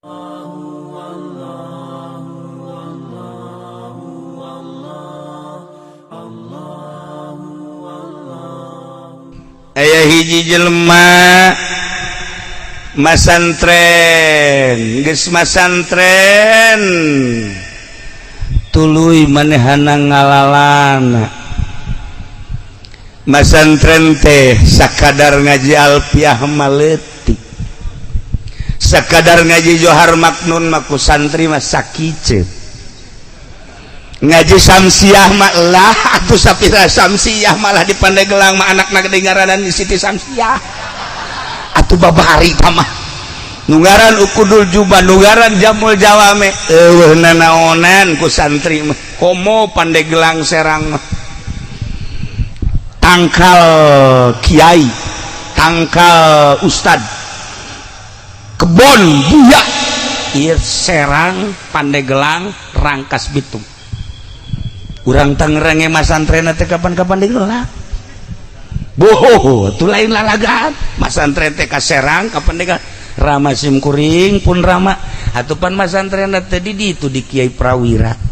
Aya hiji jelema masantren, geus masantren tuluy manehana ngalalana. Masantren teh sakadar ngaji alfiah mah leutik, sakadar ngaji Johar Maknun mah ku santri mah sakiceup, ngaji Samsiah mah lah atuh sapira Samsiah, malah di Pandeglang mah anakna gede ngaranan Siti Samsiah. Atuh babari mah nu ngaran Ukudul Juba, nu ngaran Jamul Jawame, eueuh nanaonan ku santri mah. Komo Pandeglang, Serang mah tangkal kiai, tangkal ustad, kebon buya ieu Serang, Pandeglang, Rangkas Bitung. Urang Tangerang ge masantren teh kapan-kapan digelar. Boho, itu lain lalagan. Masantren teh ka Serang, ka Pandeglang. Rama sim kuring pun rama. Atupan masantren teh di ditu di Kiai Prawira.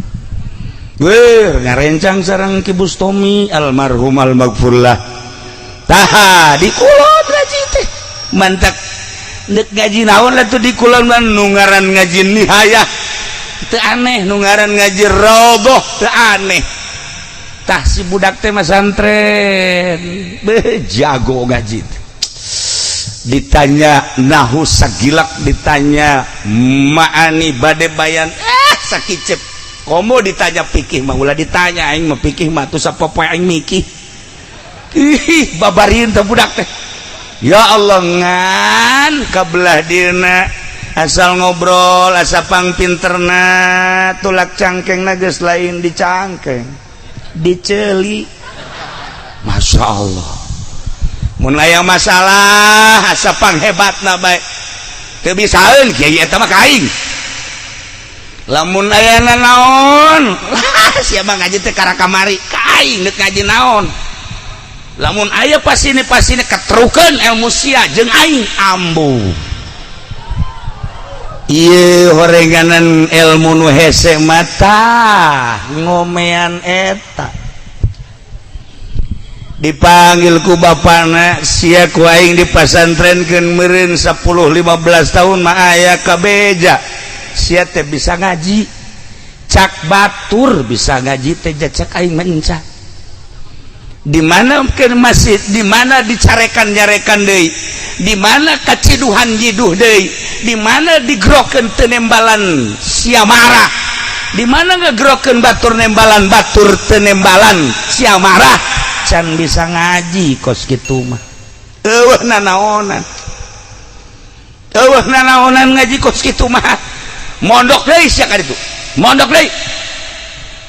Weh, ngarencang sareng Ki Bustomi almarhum almaghfurlah. Tah, di kulon ngaji teh. Mantak nek ngaji naon lah tuh di kulon mah, nu ngaran ngaji nihayah teu aneh, nu ngaran ngaji roboh teu aneh. Tah, si budak teh masantren, beh, jago ngaji teh. Ditanya nahu sagilak, ditanya ma'ani bade bayan sakicep. Komo ditanya pikih mah ulah ditanya, aing mah pikih mah tuh sapopoe aing mikih. Ih, babarin teh budak teh, ya Allah. Ngan kabelah dina asal ngobrol, asa pang pinterna, tulak cangkeng geus lain di cangkeng, diceli. Masya Allah, mun aya masalah asa panghebatna bae, teu bisaeun kiai eta mah ka aing. Lamun aya naon, sia mah ngaji teh kara kamari ka aing, deuk ngaji naon. Lamun aya pasine pasine ketrukeun ilmu sia jeung aing, ambu ieu horenganan ilmu nu hese mata ngomean eta. Dipanggil ku bapana, "Sia ku aing dipasantrenkeun meureun 10 15 tahun mah aya kabeja sia teh bisa ngaji. Cak batur bisa ngaji teh, cak aing mah enca di mana ke masjid, di mana dicarekan nyarekan deui, di mana kaciduhan jiduh deui, di mana digrokeun teu nembalan sia marah, di mana ngegrokeun batur nembalan, batur teu nembalan sia marah. Can bisa ngaji kos kitu mah, eueuh nanaonan, eueuh nanaonan ngaji kos kitu mah. Mondok deui sia ka ditu, mondok deui,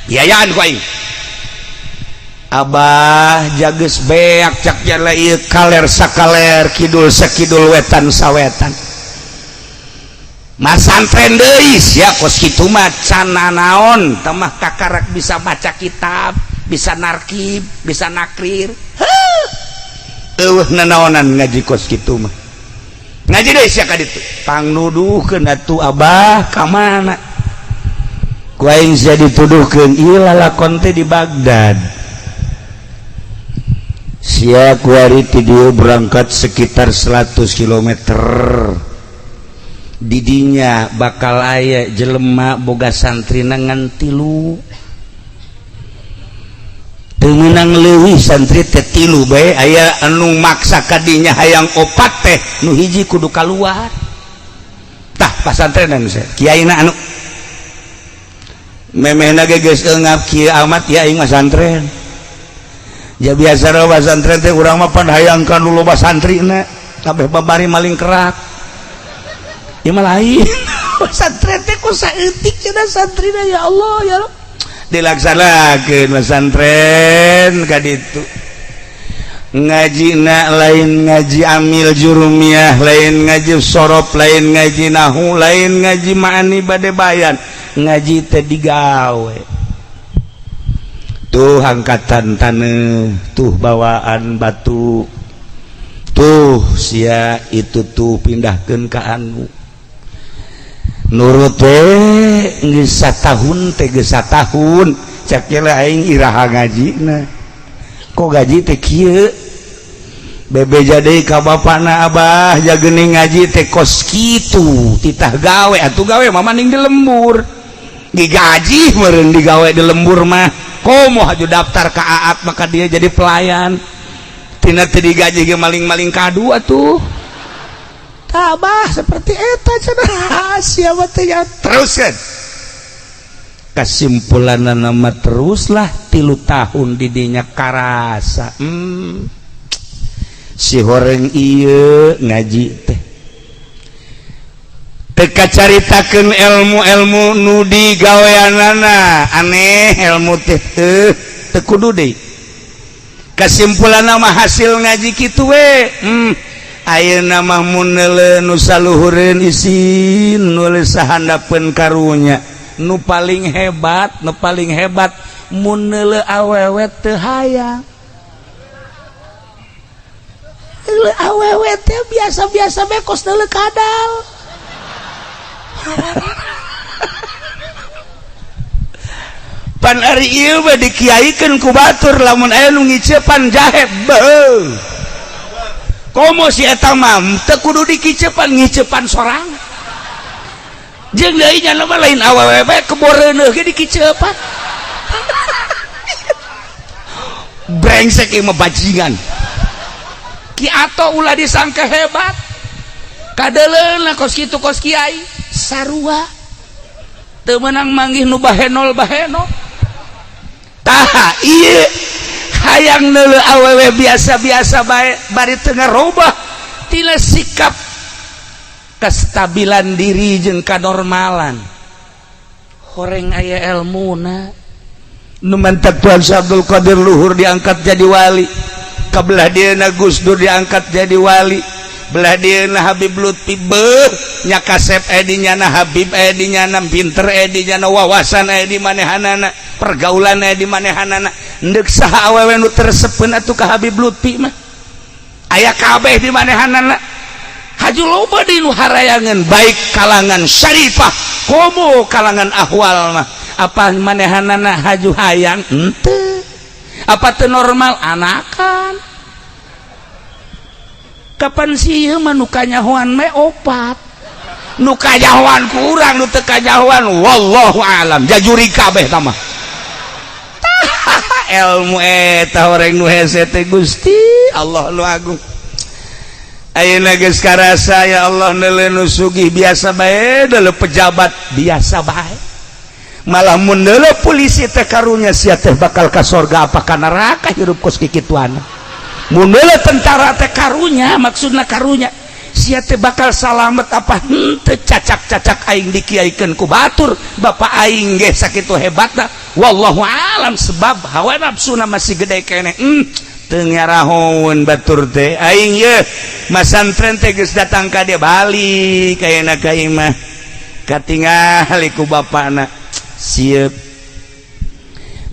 biayaan ku aing." "Abah, jages beak," cak jala ieu, "kaler sakaler, kidul sakidul, wetan sawetan." "Masantren deui sia kos kitu mah, can nanaon tamah, kakarak bisa baca kitab, bisa narkib, bisa nakrir. Heuh, eueuh nanaonan ngaji kos kitu mah. Ngaji deui sia ka ditu." Pangnuduhkeun atuh, Abah, ka mana ku aing sia dituduhkeun? Ieu lalakon teh di Baghdad. Sia kuari ti dieu berangkat sekitar 100 km, didinya bakal aya jelema boga santri ngan tilu, teu meunang leuwih, santri teh tilu bae. Aya anu maksa kadinya hayang opat teh, nu hiji kudu kaluar. Tah, pasantrenan kiaina anu memehna ge geus eungap kieu amat ya aing masantren. Ya biasa pasantren teh urang mah pan hayang kan loba santrina, kabeh babari maling kerak. Ya mah lain pesantren teh, ku saeutik cenah santrina. Ya Allah, ya Allah, dilaksanakeun pesantren ka ditu, ngajina lain ngaji amil jurumiyah, lain ngaji sorof, lain ngaji nahu, lain ngaji ma'ani bade bayan. Ngaji teh digawe tuh, angkatan tanah tuh, bawaan batu tuh, sia itu tuh pindahkan ke anu. Nurut we geus satahun teh, geus satahun. Cek lah, aing iraha ngajina, kok gaji teh kieu? Bebeja deui ka bapana, "Abah, ja geuning ngaji teh kos kitu, titah gawe atuh." Gawe mah mending di lembur, digaji meureun digawe di lembur mah. Komo haju daftar ka Aat, maka dia jadi pelayan, tina teu digaji ge maling-maling kadu atuh. Tabah seperti eta cenah siapa teh ya. Terus kan kesimpulan nama teruslah 3 tahun didinya karasa, si horeng ieu ngaji teh teka caritakeun ilmu-ilmu nu digaweanana aneh, ilmu teh teu kudu deui. Kesimpulan nama hasil ngaji kitu we, ayeuna mah mun neuleuh nu saluhureun isin, nulis sahandapeun. Karunya nu paling hebat, nu paling hebat, mun neuleuh awewe teu hayang. Neuleuh awewe teh biasa-biasa bae, kos neuleuh kadal. Pan ari ieu mah dikiaikeun ku batur, lamun aya nu ngicepan jahe beuh. Komo si eta mah teu kudu dikicepan, ngicepan sorangan. Jeung deui nya mah lain awewe bae, keboreuneuh ge dikicepan. Brengsek ieu mah, bajingan. Ki Ato ulah disangka hebat, kadeleuna kos kitu, kos kiai sarua, teu meunang manggih nu bahenol bahenol. Tah ieu hayang neuleuh awewe biasa-biasa bae, bari teu ngarobah tina sikap kestabilan diri jeung kanormalan. Horeng aya elmuna. Nu mantak Tuan Syekh Abdul Qadir luhur diangkat jadi wali, kabelah dieuna Gus Dur diangkat jadi wali, belah dieuna Habib Lutfi, beuh nya kasep aya di nyana, Habib aya di nyana, pinter aya di nyana, wawasan aya di manehanana, pergaulan aya di manehanana. Ndek saha awewe nu teu resepeun atuh ka Habib Lutfi mah? Aya kabeh di manehanana. Haju loba di nu harayangan, baik kalangan syarifah komo kalangan ahwal mah. Apa manehanana haju hayang henteu? Apa teu normal anakan? Kapan sih ieu mah nu kanyahoan me opat, nu kanyahoan kurang, nu teu kanyahoan wallahu alam, jajuri kabeh tah mah. Ilmu eta horeng nu hese teh, Gusti Allah nu agung. Ayeuna geus karasa, ya Allah, neuleuh nu sugih biasa bae, deuleuh pejabat biasa bae, malah mun neuleuh polisi teh karunya, sia teh bakal ka sorga apa ka neraka hirup kos kikituan. Mun neuleuh tentara teh karunya, maksudna karunya sia teh bakal salamet apa henteu. Cacak-cacak aing dikiaikeun ku batur, bapak aing ge sakitu hebatna, wallahu alam, sebab hawa nafsuna masih gede keneh. Teu ngarahoun batur teh. Aing ye masantren teh geus datang ka dia, balik ayeuna ka imah, katingali ku bapakna sieup.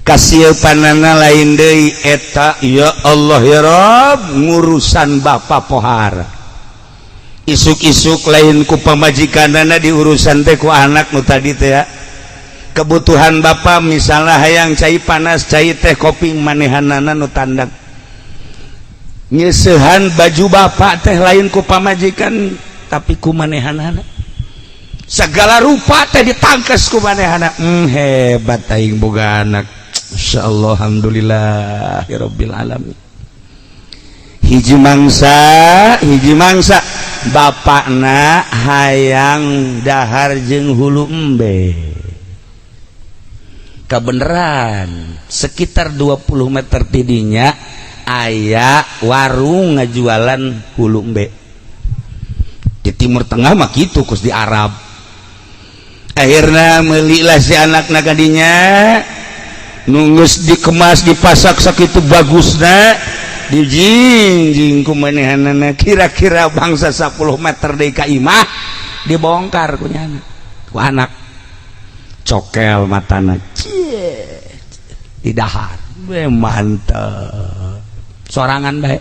Kasieupanana lain deui eta, ya Allah ya Rob, ngurusan bapak pohara isuk-isuk lain ku pamajikanana diurusan teh, ku anak nu tadi teh ya. Kebutuhan bapak misalnya hayang cai panas, cai teh, kopi, manehanana nu tandang. Nyesehan baju bapak teh lain ku pamajikan, tapi ku manehanana. Segala rupa teh ditangkes ku manehana. Hebat aing boga anak. Insyaallah, alhamdulillah ya rabbil alamin. Hiji mangsa, hiji mangsa bapakna hayang dahar jeung hulu embe. Kebenaran sekitar 20 meter tidinya aya warung ngajualan hulu embe. Di Timur Tengah mah gitu, kos di Arab. Akhirnya melilah si anak kadinya, nunggus dikemas, dipasak sakitu bagusna, dijingjing ku manehanana. Kira-kira bangsa 10 meter deui ka imah, dibongkar ku nyana, ku anak, cokel matana, cie, di dahar. Be, mantep, sorangan bae.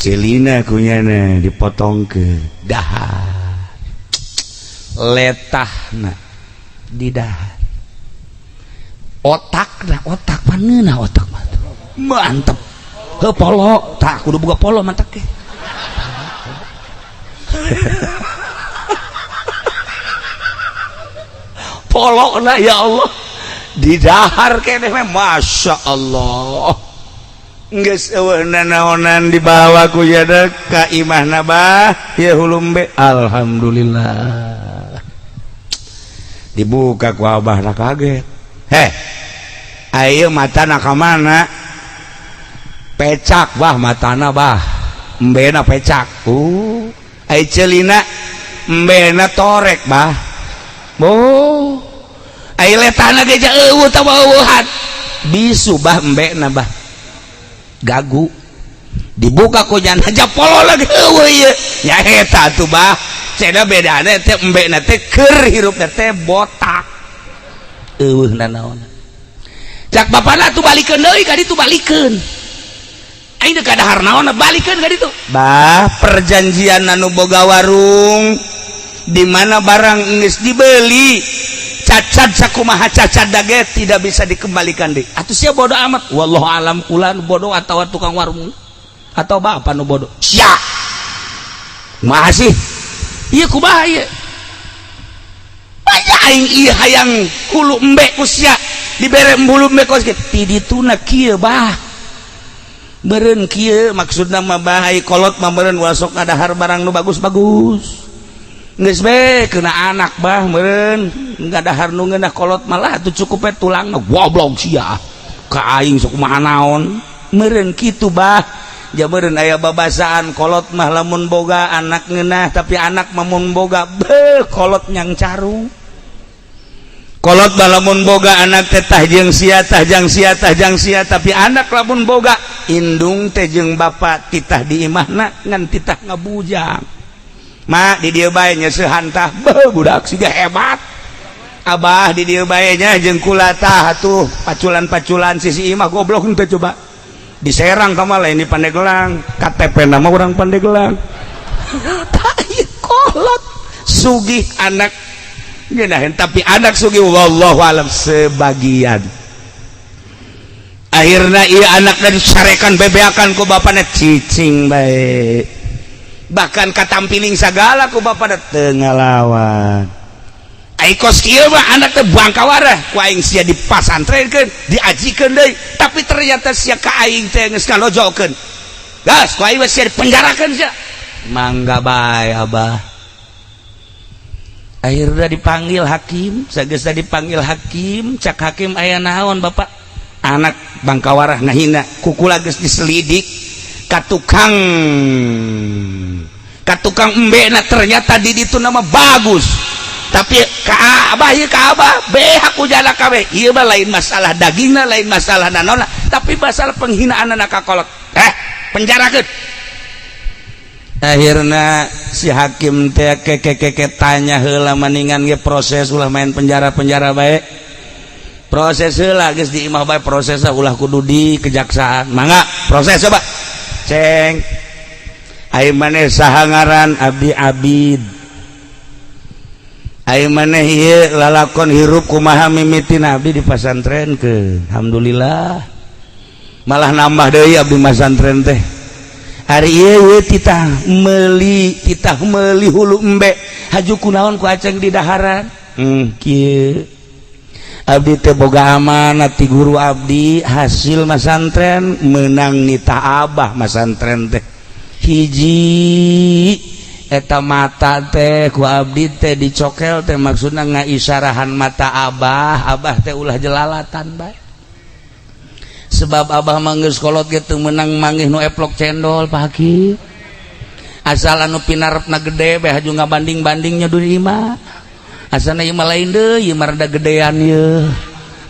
Celina kunyana dipotong ke dahar. Letahna di dahar, otakna, otak paneuna, otak mah mantep. Heuh, polo tah, kudu boga polo, mantep ke polo na. Ya Allah, di dahar keneh, Masya Allah. Geus eueuh nanaonan, dibawa ku jada ka imahna. Bah, ya hulu embe, alhamdulillah. Dibuka ku abah, kaget. Heh, ayo, matana ka mana? Pecak, Bah, matana, Bah, embena pecak. Ai celina, embena torek, Bah. Oh, ai letahna ge eueuh eueuhan, bisu, Bah, embena, Bah, gagu. Dibuka ku jana, polo lagi eueuh ieu ya. Eta tuh, Bah, cenah bedana teh embena teh keur hirupna teh botak, eueuh nanaon. Cak bapana tuh, balikeun deui ka ditu, balikeun. Aing teh kadahar naon, balikeun ka ditu. Bah, perjanjian anu boga warung di mana barang geus dibeli, cacat sakumaha cacat dage tidak bisa dikembalikan deui. Atuh sia bodoh amat. Wallahu alam, kula nu bodoh atau tukang warung atau bapak nu bodoh. Sia kumaha sih ieu, kumaha ieu? Banyak aing ieu hayang hulu embe ku sia dibere hulu embe kos kieu ti dituna kieu, Bah. Meureun kieu maksudna mah, Bah, ai kolot mah meureun ulah sok ngadahar barang nu bagus-bagus. Geus be kena anak, Bah, meureun ngadahar nu ngeunah, kolot malah tuh cukup we tulang. Goblok sia ka aing, sok kumaha naon. Meureun kitu, Bah. Ja meureun aya babasaan, kolot mah lamun boga anak ngeunah, tapi anak mah mun boga beuh, kolot nyang carung. Kolot mah lamun boga anak teh tah jeung sia, tah jang sia, tah jang sia, tapi anak lamun boga indung teh jeung bapak titah di imahna ngan titah ngabujang. Mak, di dieu bae nyeuseuhan tah. Beuh, budak siga hebat. Abah, di dieu bae nya jeung kula tah atuh paculan-paculan sisi imah. Goblok henteu coba? Diserang ka lain di Pandeglang, KTP nama orang Pandeglang. Tak, kolot sugih, anak ngeunaheun, tapi anak sugih wallahu alam sebagian. Akhirnya iya anak dan dicarekan, bebeakan ku bapaknya, cicing bae, bahkan katampiling sagala ku bapaknya, teu ngalawan. Ai kos kieu mah anak teh bangkawarah ku aing sia dipasantrenkeun, diajikeun deui, tapi ternyata sia ka aing teh geus ngalojokeun. Gas ku aing sia dipenjarakeun sia. Mangga bae, Abah. Akhirnya dipanggil hakim. Sageus dipanggil hakim, cak hakim, "Aya naon, Bapak? Anak bangkawarah ngahina." Kukula geus diselidik ka tukang, ka tukang embena, ternyata di ditu nama bagus. Tapi ka abah ieu, ka abah beha ku jala kabeh. Ieu mah lain masalah dagingna, lain masalah nanona, tapi masalah penghinaan anak ka kolot. Eh, penjarakeun. Akhirnya si hakim teh keke tanya heula, maningan ge proses, ulah main penjara-penjara bae, proses heula. Geus di imah bae proses, ulah kudu di kejaksaan. Mangga proses, coba ceng. Ai maneh saha ngaran? Abdi Abid. Ai maneh ieu lalakon hirup kumaha mimitina? Abdi di pasantren ke, alhamdulillah, malah nambah deui abdi masantren teh. Hari ieu titah meuli hulu embe, haju kunaon ku aceng di daharan? Kieu, abdi teh boga amanat ti guru abdi hasil masantren, menang nita abah masantren teh. Hiji eta mata teh ku abdi teh dicokel teh, maksudna ngaisyarahan mata abah, abah teh ulah jelalatan bae, sebab abah mah geus kolot gitu menang manggih nu eplok cendol. Pak Hakim, asal anu pinarepna gede bae, haju ngabanding-bandingnya di imah, asana ieu mah lain deui, ieu mah rada gedean ye.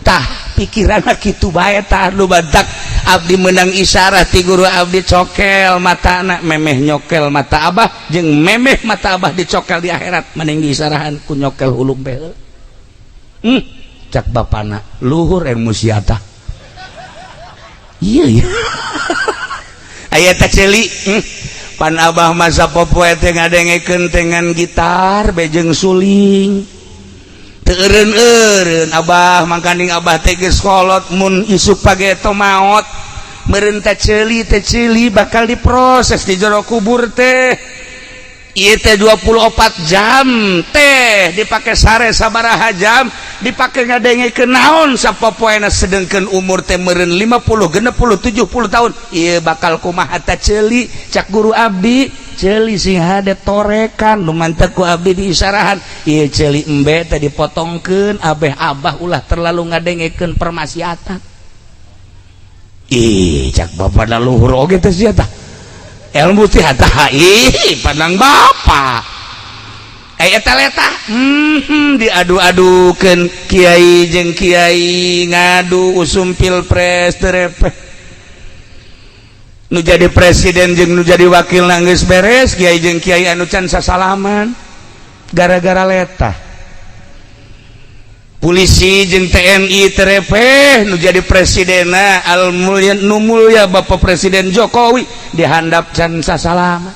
Tah, pikiranna kitu bae. Tah, nu badak abdi menang isyarat ti guru abdi, cokel matana, memeh nyokel mata abah jeung memeh mata abah dicokel di akhirat, mending diisyarahan ku nyokel hulu embe. Cak bapana, luhur ilmu sia tah. Iya iya, aya teh ceuli. Pan Abah masa popoe teh ngadengekeun dengan gitar bejeng suling. Teu eureun-eureun Abah, mangkaning Abah teh geus kolot, mun isuk pageto maot meureun teh ceuli teh ceuli bakal diproses di jero kubur teh. Ieu teh 24 jam teh dipake sare sabaraha jam, dipake ngadengekeun naon sapopoena, sedengkeun umur teh meureun 50, 60, 70 tahun. Ieu bakal kumaha ta ceuli? Cak guru abdi, ceuli sing hade torekan nu mantep ku abdi diisarahan. Ieu ceuli embe teh dipotongkeun abeh Abah ulah terlalu ngadengekeun permaksiatan. Ih, cak bapak luhur oge teh sia tah ilmu teh tah. Ih, pandang bapak eh eta letah, diadu-adukeun kiai jeung kiai, ngadu usum pilpres terepeh nu jadi presiden jeung nu jadi wakil. Geus beres, kiai jeung kiai anu can sasalaman gara-gara letah. Polisi jeung TNI terepeh, nu jadi presidena al mulia nu mulia Bapak Presiden Jokowi dihandap can sasalaman.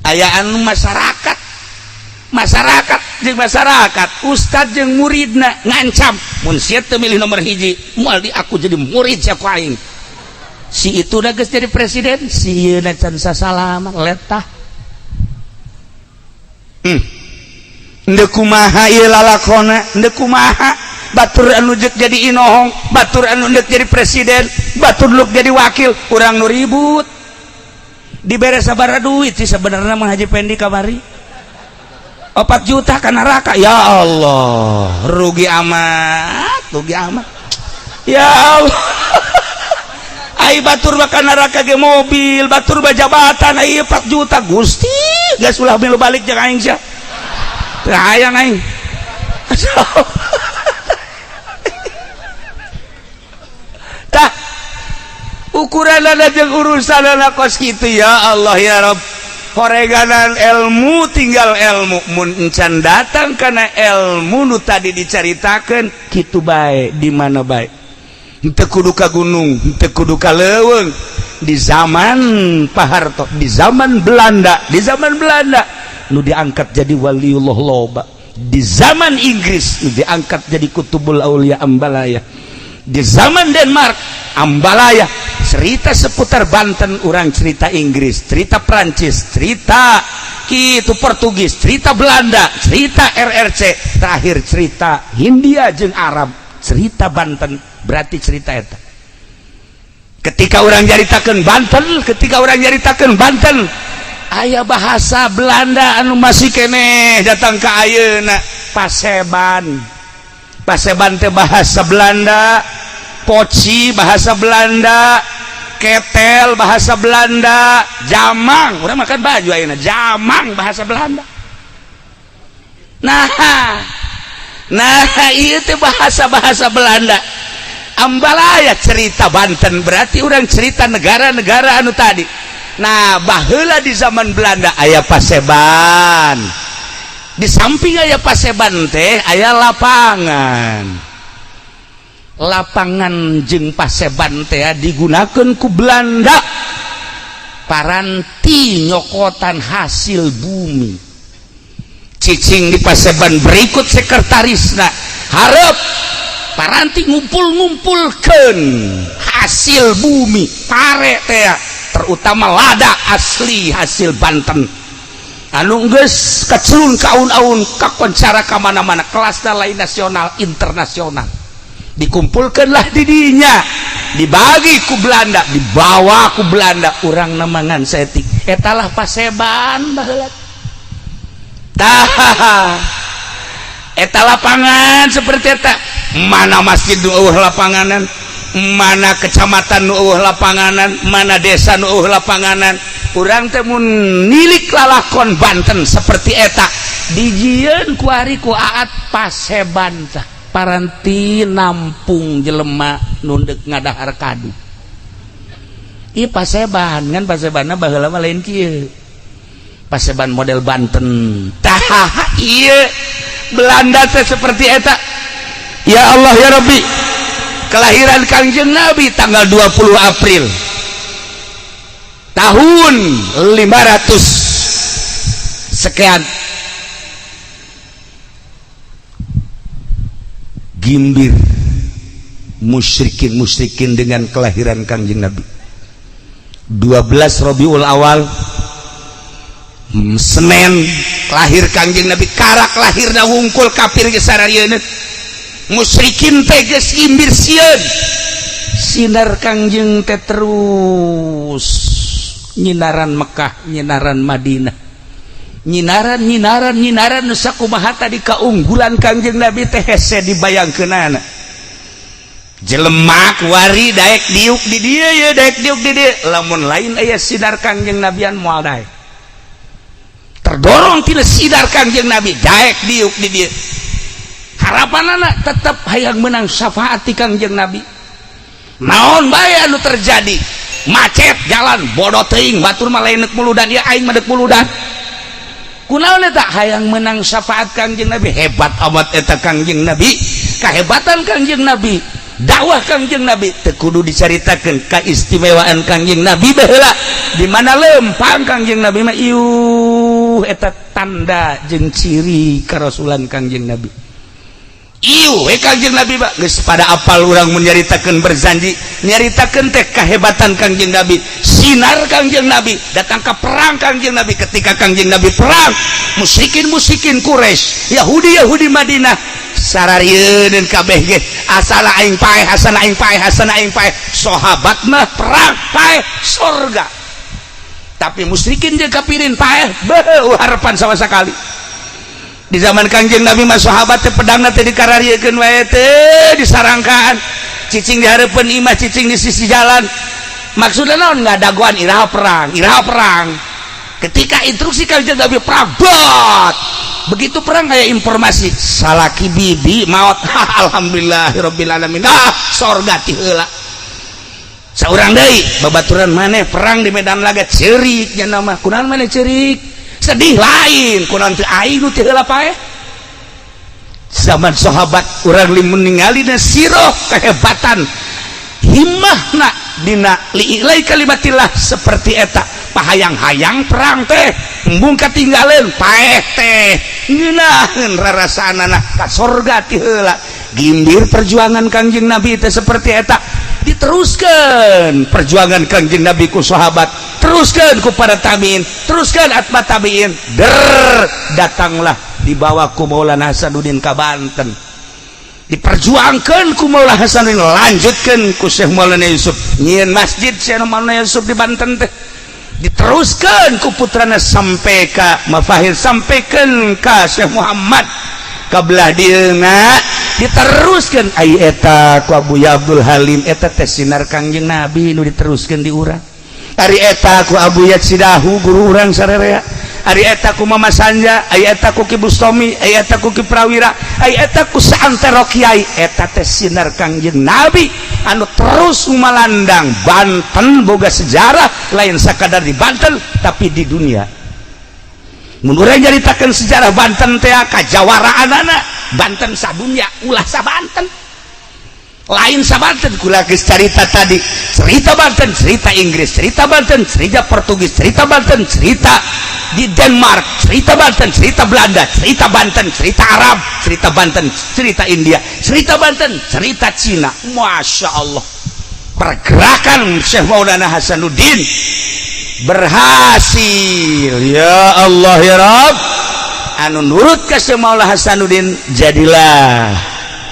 Aya anu masyarakat, masyarakat jeung masyarakat, ustad jeung muridna ngancam, mun sia teu milih nomor 1, moal di aku jadi murid sia ku aing. Si itu udah geus jadi presiden, si ieu can sasalaman letah. Ndek kumaha ieu lalakona? Ndek kumaha batur anu jek jadi inohong, batur anu ndek jadi presiden, batur nu jadi wakil, urang nu ribut? Dibere sabaraha duit sih sebenarnya mah Haji Pendi kamari? 4 juta ka neraka. Ya Allah, rugi amat, rugi amat, ya Allah. Ai batur bakal neraka ge mobil, batur jabatan, ai 4 juta. Gusti, geus ulah milu balik jeung aing sia. Teu hayang aing. Tah, ukuran jeung urusan kos kitu. Ya Allah, ya Rob, horeganan ilmu, tinggal ilmu. Mun encan datang karena ilmu nu tadi dicaritakeun kitu bae, di mana bae, henteu kudu ka gunung, henteu kudu ka leuweung. Di zaman Pak Harto, di zaman Belanda, di zaman Belanda nu diangkat jadi waliullah loba. Di zaman Inggris nu diangkat jadi kutubul aulia Ambalaya. Di zaman Denmark Ambalaya. Cerita seputar Banten, orang cerita Inggris, cerita Prancis, cerita itu Portugis, cerita Belanda, cerita RRC, terakhir cerita Hindia jeung Arab. Cerita Banten berarti cerita eta. Ketika orang nyaritakeun Banten, ketika orang nyaritakeun Banten, aya bahasa Belanda anu masih keneh datang ke ayeuna, paseban. Paseban teh bahasa Belanda, poci bahasa Belanda, ketel bahasa Belanda, jamang, urang makan baju ayeuna jamang bahasa Belanda. Nah, nah, ieu teh bahasa-bahasa Belanda Ambalaya. Cerita Banten berarti orang cerita negara-negara anu tadi. Nah, baheula di zaman Belanda aya paseban. Di samping aya paseban teh aya lapangan. Lapangan jeung paseban teh digunakan ku Belanda paranti nyokotan hasil bumi. Cicing di paseban berikut sekretarisna harap paranti ngumpul-ngumpulkan hasil bumi pare teh, terutama lada asli hasil Banten anu geus kacelun kaun-aun kakoncara ka mana-mana, kelasna lain nasional, internasional. Dikumpulkanlah didinya, dibagi ku Belanda, dibawa ku Belanda, urang namangan setik. Etalah paseban baheula. Tah, eta lapangan seperti eta. Mana masjid nu eueuh lapanganan, mana kecamatan nu eueuh lapanganan, mana desa nu eueuh lapanganan? Urang teh mun nilik lalakon Banten seperti eta, dijieun ku ari ku Aat paseban tah paranti nampung jelema nu deuk ngadahar kadu. Ieu paseban kan pasebanna baheula mah lain kieu, paseban model Banten. Tah, ieu Belanda teh seperti eta. Ya Allah, ya Rabbi, kelahiran Kangjeng Nabi tanggal 20 April. Tahun 500 sekian, gimbir musyrikin musyrikin dengan kelahiran Kangjeng Nabi. 12 Robiul Awal, Senin, lahir Kangjeng Nabi. Karak lahirna wungkul kafir geus sararieun, musyrikin teh geus gimbir sieun. Sinar Kangjeng teh terus nyinaran Mekah, nyinaran Madinah, nyinaran, nyinaran, nyinaran. Nu sakumaha tadi kaunggulan Kangjeng Nabi teh hese dibayangkeunana. Jelema kuari daek diuk di dieu ya, daek diuk di dieu, lamun lain aya sinar Kangjeng Nabian moal daek. Terdorong tina sinar Kangjeng Nabi daek diuk di dieu. Harapanana tetep hayang menang syafaat ti Kangjeng Nabi. Naon bae anu terjadi, macet jalan, bodoh teuing, batur mah lain deuk muludan ya, aing mah deuk muludan. Kunaon eta? Hayang menang syafaat Kangjeng Nabi. Hebat amat eta Kangjeng Nabi, kahebatan Kangjeng Nabi, dakwah Kangjeng Nabi teu kudu dicaritakeun. Kaistimewaan Kangjeng Nabi baheula di mana lempang Kangjeng Nabi mah, iuh, eta tanda jeung ciri karasulan Kangjeng Nabi. Iuh we Kangjeng Nabi mah geus pada apal. Urang mun nyaritakeun berzanji, nyaritakeun teh kahebatan Kangjeng Nabi, sinar Kangjeng Nabi datang ke perang Kangjeng Nabi. Ketika Kangjeng Nabi perang, musyrikin musyrikin Quraisy, Yahudi Yahudi Madinah sararieun kabeh ge, asal aing paeh, asal aing paeh, asal aing paeh. Sahabat mah perang paeh sorga, tapi musyrikin jeung kafirin paeh beuh harapan sama sekali. Di zaman Kangjeng Nabi mah sahabat teh pedangna teh dikarariekeun wae teh, disarangkaan, cicing di hareupeun imah, cicing di sisi jalan. Maksudnya naon? Ngadagoan iraha perang, iraha perang. Ketika instruksi Kangjeng Nabi perang, bot begitu perang kayak informasi salaki bibi maut, alhamdulillahirabbil alamin, ah, sorga ti heula. Saurang deui babaturan maneh perang di medan laga, ceurik nya nama. Kunaon maneh ceurik? Sedih. Lain kunaon teu aing nu ti heula paeh. Zaman sahabat urang limun ningali na siroh kehebatan himmahna dina li'ilai kalimatillah seperti eta, pahayang-hayang perang teh embung katinggaleun, paeh teh ngeunaheun rarasaanana ka sorga ti heula. Gimbir perjuangan Kangjeng Nabi teh seperti eta. Diteruskan perjuangan Kangjeng Nabi ku sahabat, teruskan ku para tabiin, teruskan atba tabiin, der datanglah dibawa ku Maulana Hasanuddin ka Banten, diperjuangkan ku Maulana Hasanuddin, lanjutkan ku Syekh Maulana Yusuf, nyieun masjid Syekh Maulana Yusuf di Banten teh, diteruskan ku putrana sampai ka Mafahir, sampaikan ka Syekh Muhammad kabelah dieuna, diteruskan ai eta ku Abu Abdul Halim. Eta teh sinar Kangjeng Nabi nu diteruskan di urang. Ari eta ku Abu Yatsidahu, guru urang sarerea. Ari eta ku Mama Sanja, ari eta ku Ki Bustomi, ari eta ku Ki Prawira, ari eta ku saantero kiai. Eta teh sinar Kangjeng Nabi anu terus malandang. Banten boga sejarah lain sakadar di Banten, tapi di dunia. Mun urang nyaritakeun sejarah Banten teh kajawaraanana Banten sadunya, ulah sa Banten, lain sa Banten. Kula geus carita tadi, cerita Banten cerita Inggris, cerita Banten cerita Portugis, cerita Banten cerita di Denmark, cerita Banten cerita Belanda, cerita Banten cerita Arab, cerita Banten cerita India, cerita Banten cerita Cina. Masya Allah, pergerakan Syekh Maulana Hasanuddin berhasil. Ya Allah ya Rabb, anu nurut ke Syekh Maulana Hasanuddin, jadilah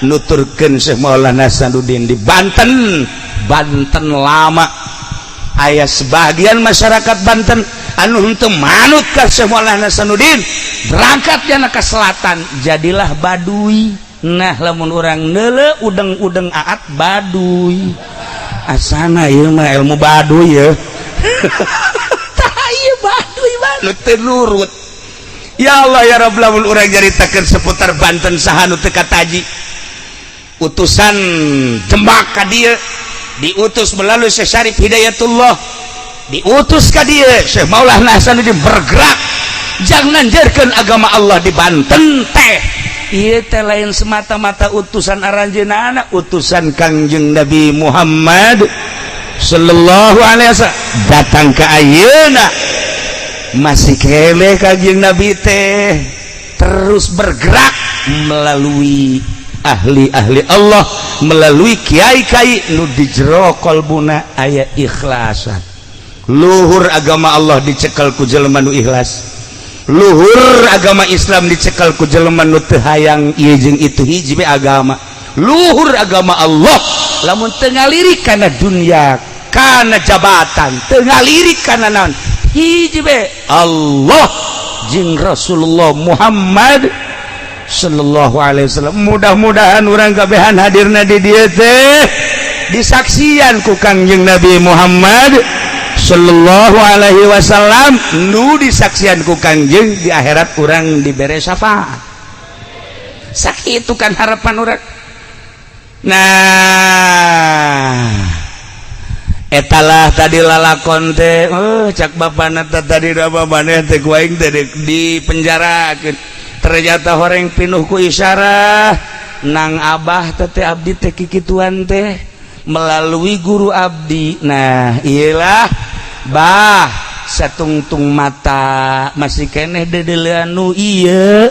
nuturkeun Syekh Maulana Hasanuddin di Banten. Banten lama aya sebagian masyarakat Banten anu henteu manut ka Syekh Maulana Hasanuddin, berangkat jana ke selatan, jadilah Baduy. Nah, lamun urang neule udeng-udeng aat Baduy, asana ieu mah ilmu Baduy ya. Tah, ieu Baduy mah nu teu nurut. Ya Allah ya Rabb, lamun urang nyaritakeun seputar Banten, saha nu teu kataji? Utusan Demak ka dieu diutus melalui Syekh Syarif Hidayatullah, diutus ka dieu. Syekh Maulana Hasanuddin bergerak jangan nanjerkeun agama Allah di Banten teh. Ieu teh lain semata-mata utusan aranjeunana, utusan Kangjeng Nabi Muhammad. Sallallahu alaihi wasallam datang ke ayeuna masih keneh Kangjeng Nabi teh terus bergerak melalui ahli-ahli Allah, melalui kiai-kiai nu di jero kolbuna aya ikhlasan. Luhur agama Allah dicekel ku jelema nu ikhlas, luhur agama Islam dicekel ku jelema nu teu hayang ieu jeung itu, hiji be agama. Luhur agama Allah lamun teu ngalirik kana dunia, kana jabatan, teu ngalirik kana naon, hiji be Allah jeung Rasulullah Muhammad sallallahu alaihi wasallam. Mudah-mudahan urang kabehan hadirna di dieu teh disaksian ku Kangjeng Nabi Muhammad sallallahu alaihi wasallam, nu disaksian ku Kangjeng di akhirat urang dibere syafaat. Sakitu kan harapan urang. Nah, etalah tadi lalakon teh. Oh, cak bapana teh tadi da maneh teh ku aing teh di penjarakeun, ternyata horeng pinuh ku isyarah nang abah teh, abdi teh kikituan teh melalui guru abdi. Nah, iyalah bah, satungtung mata masih keneh dedelean nu ieu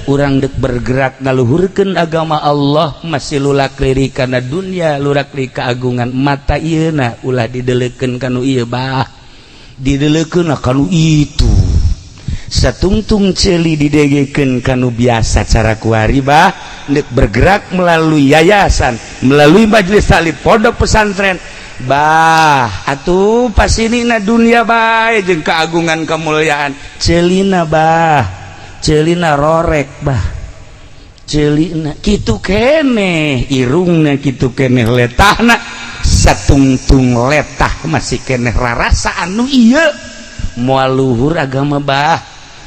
urang dek bergerak ngaluhurkeun agama Allah, masih lulak lirik kana dunia, lurak lirik keagungan. Mata ieu na ulah didelekeun kanu ieu bah, didelekeun kanu itu. Satungtung ceuli didegekeun kanu biasa cara kuari bah, dek bergerak melalui yayasan, melalui majelis taklim, pondok pesantren bah. Atuh pas ini na dunia bae jeung keagungan kemuliaan, ceulina bah, ceulina rorek bah, ceulina kitu keneh, irungna kitu keneh, letahna satungtung letah masih keneh rarasa anu ieu moal luhur agama bah.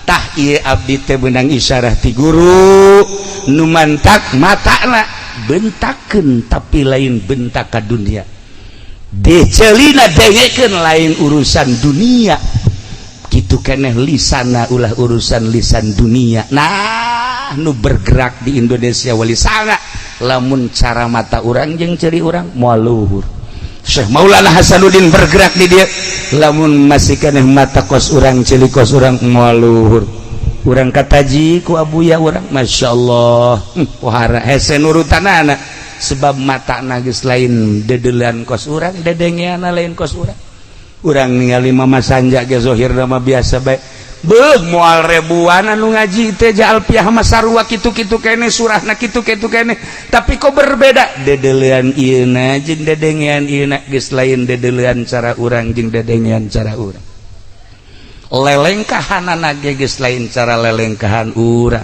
Tah, ieu abdi teh beunang isyarah ti guru nu mantak matana bentakeun, tapi lain bentak ka dunia, deceulina dengekeun lain urusan dunia, kitu keneh lisana ulah urusan lisan dunia. Nah, nu bergerak di Indonesia wali sanga lamun cara mata urang jeung ceuli urang moal luhur. Syekh Maulana Hasanuddin bergerak di dia, lamun masih keneh mata kos urang, ceuli kos urang, moal luhur. Urang kataji ku abuya urang, Masya Allah, pohara hese nurutanana, sebab mata geus lain dedelean kos urang, dedengeana lain kos urang. Urang ningali Mama Sanja ge zohir mah biasa bae. Beuh, moal ribuan anu ngaji teh Alfiah mah sarua kitu-kitu keneh, surahna kitu-kitu keneh, tapi kok berbeda dedelean ieuna jeung dedengean ieuna geus lain dedelean cara urang jeung dedengean cara urang, lelengkahanana ge geus lain cara lelengkahan urang.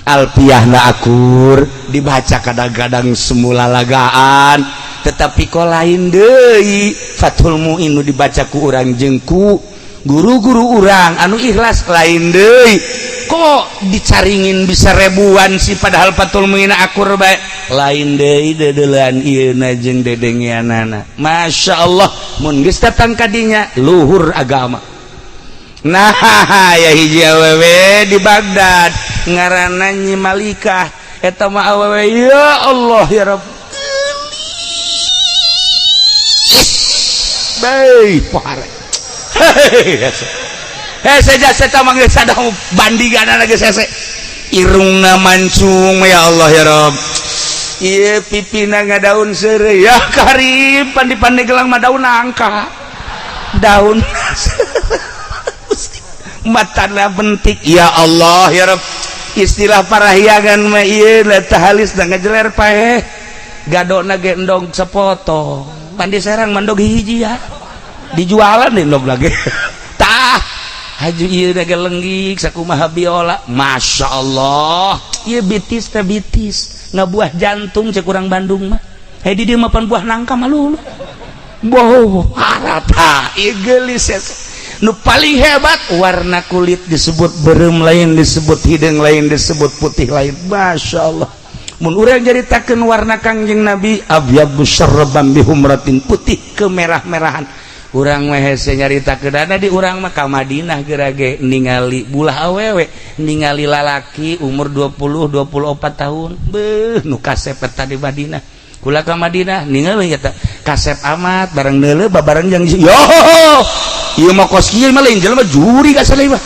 Alfiahna akur dibaca, kadang-kadang semula lagaan, tetapi kok lain deui Fathul Muin nu dibaca ku urang jeung ku guru-guru urang anu ikhlas, lain deui. Kok dicaringin bisa ribuan sih, padahal Fathul Muin akur bae? Lain deui dedelean ieuna jeung dedengeanana. Masya Allah, mun geus datang kadinya luhur agama. Nah, ya hiji awewe di Baghdad ngaranna Nyi Malikah. Eta mah awewe, ya Allah ya Rabb, gelis bae pohara. Hese jasa mah geus sadang bandinganana geus hese. Irungna mancung, ya Allah ya Rabb, ieu pipina ngadaun seureuy, ya karim pan di Pandeglang mah daun nangka, daun matana bentik, ya Allah ya Rabb. Istilah parahyangan mah ieu letah halis da ngejeler paeh, gadona ge endog sepotong. Pan di Serang mandog hiji ya dijualan deh endog lagi. Tah, haju ieu ge lenggik sakumaha biola, Masya Allah. Ieu bitis teh bitis ngabuah jantung cek urang Bandung mah. Hei, di dieu mah pan buah nangka mah lulu. Boh, harata ieu geulis. Nu paling hebat warna kulit disebut berem lain, disebut hidung lain, disebut putih lain. Masya Allah, mun urang nyaritakeun warna Kangjeng Nabi abyadu syarban bihumratin, putih kemerah-merahan. Urang mah hese nyaritakeun di urang mah ka Madinah gerage ningali bulah awewe, ningali lalaki umur 20 24 tahun. Beuh, nu kasep eta di Madinah. Kula ka Madinah ningali eta. Kasep amat bareng neuleuh babareng jeung yo ieu mah kos kieu mah lain jelema juri ka saleh mah.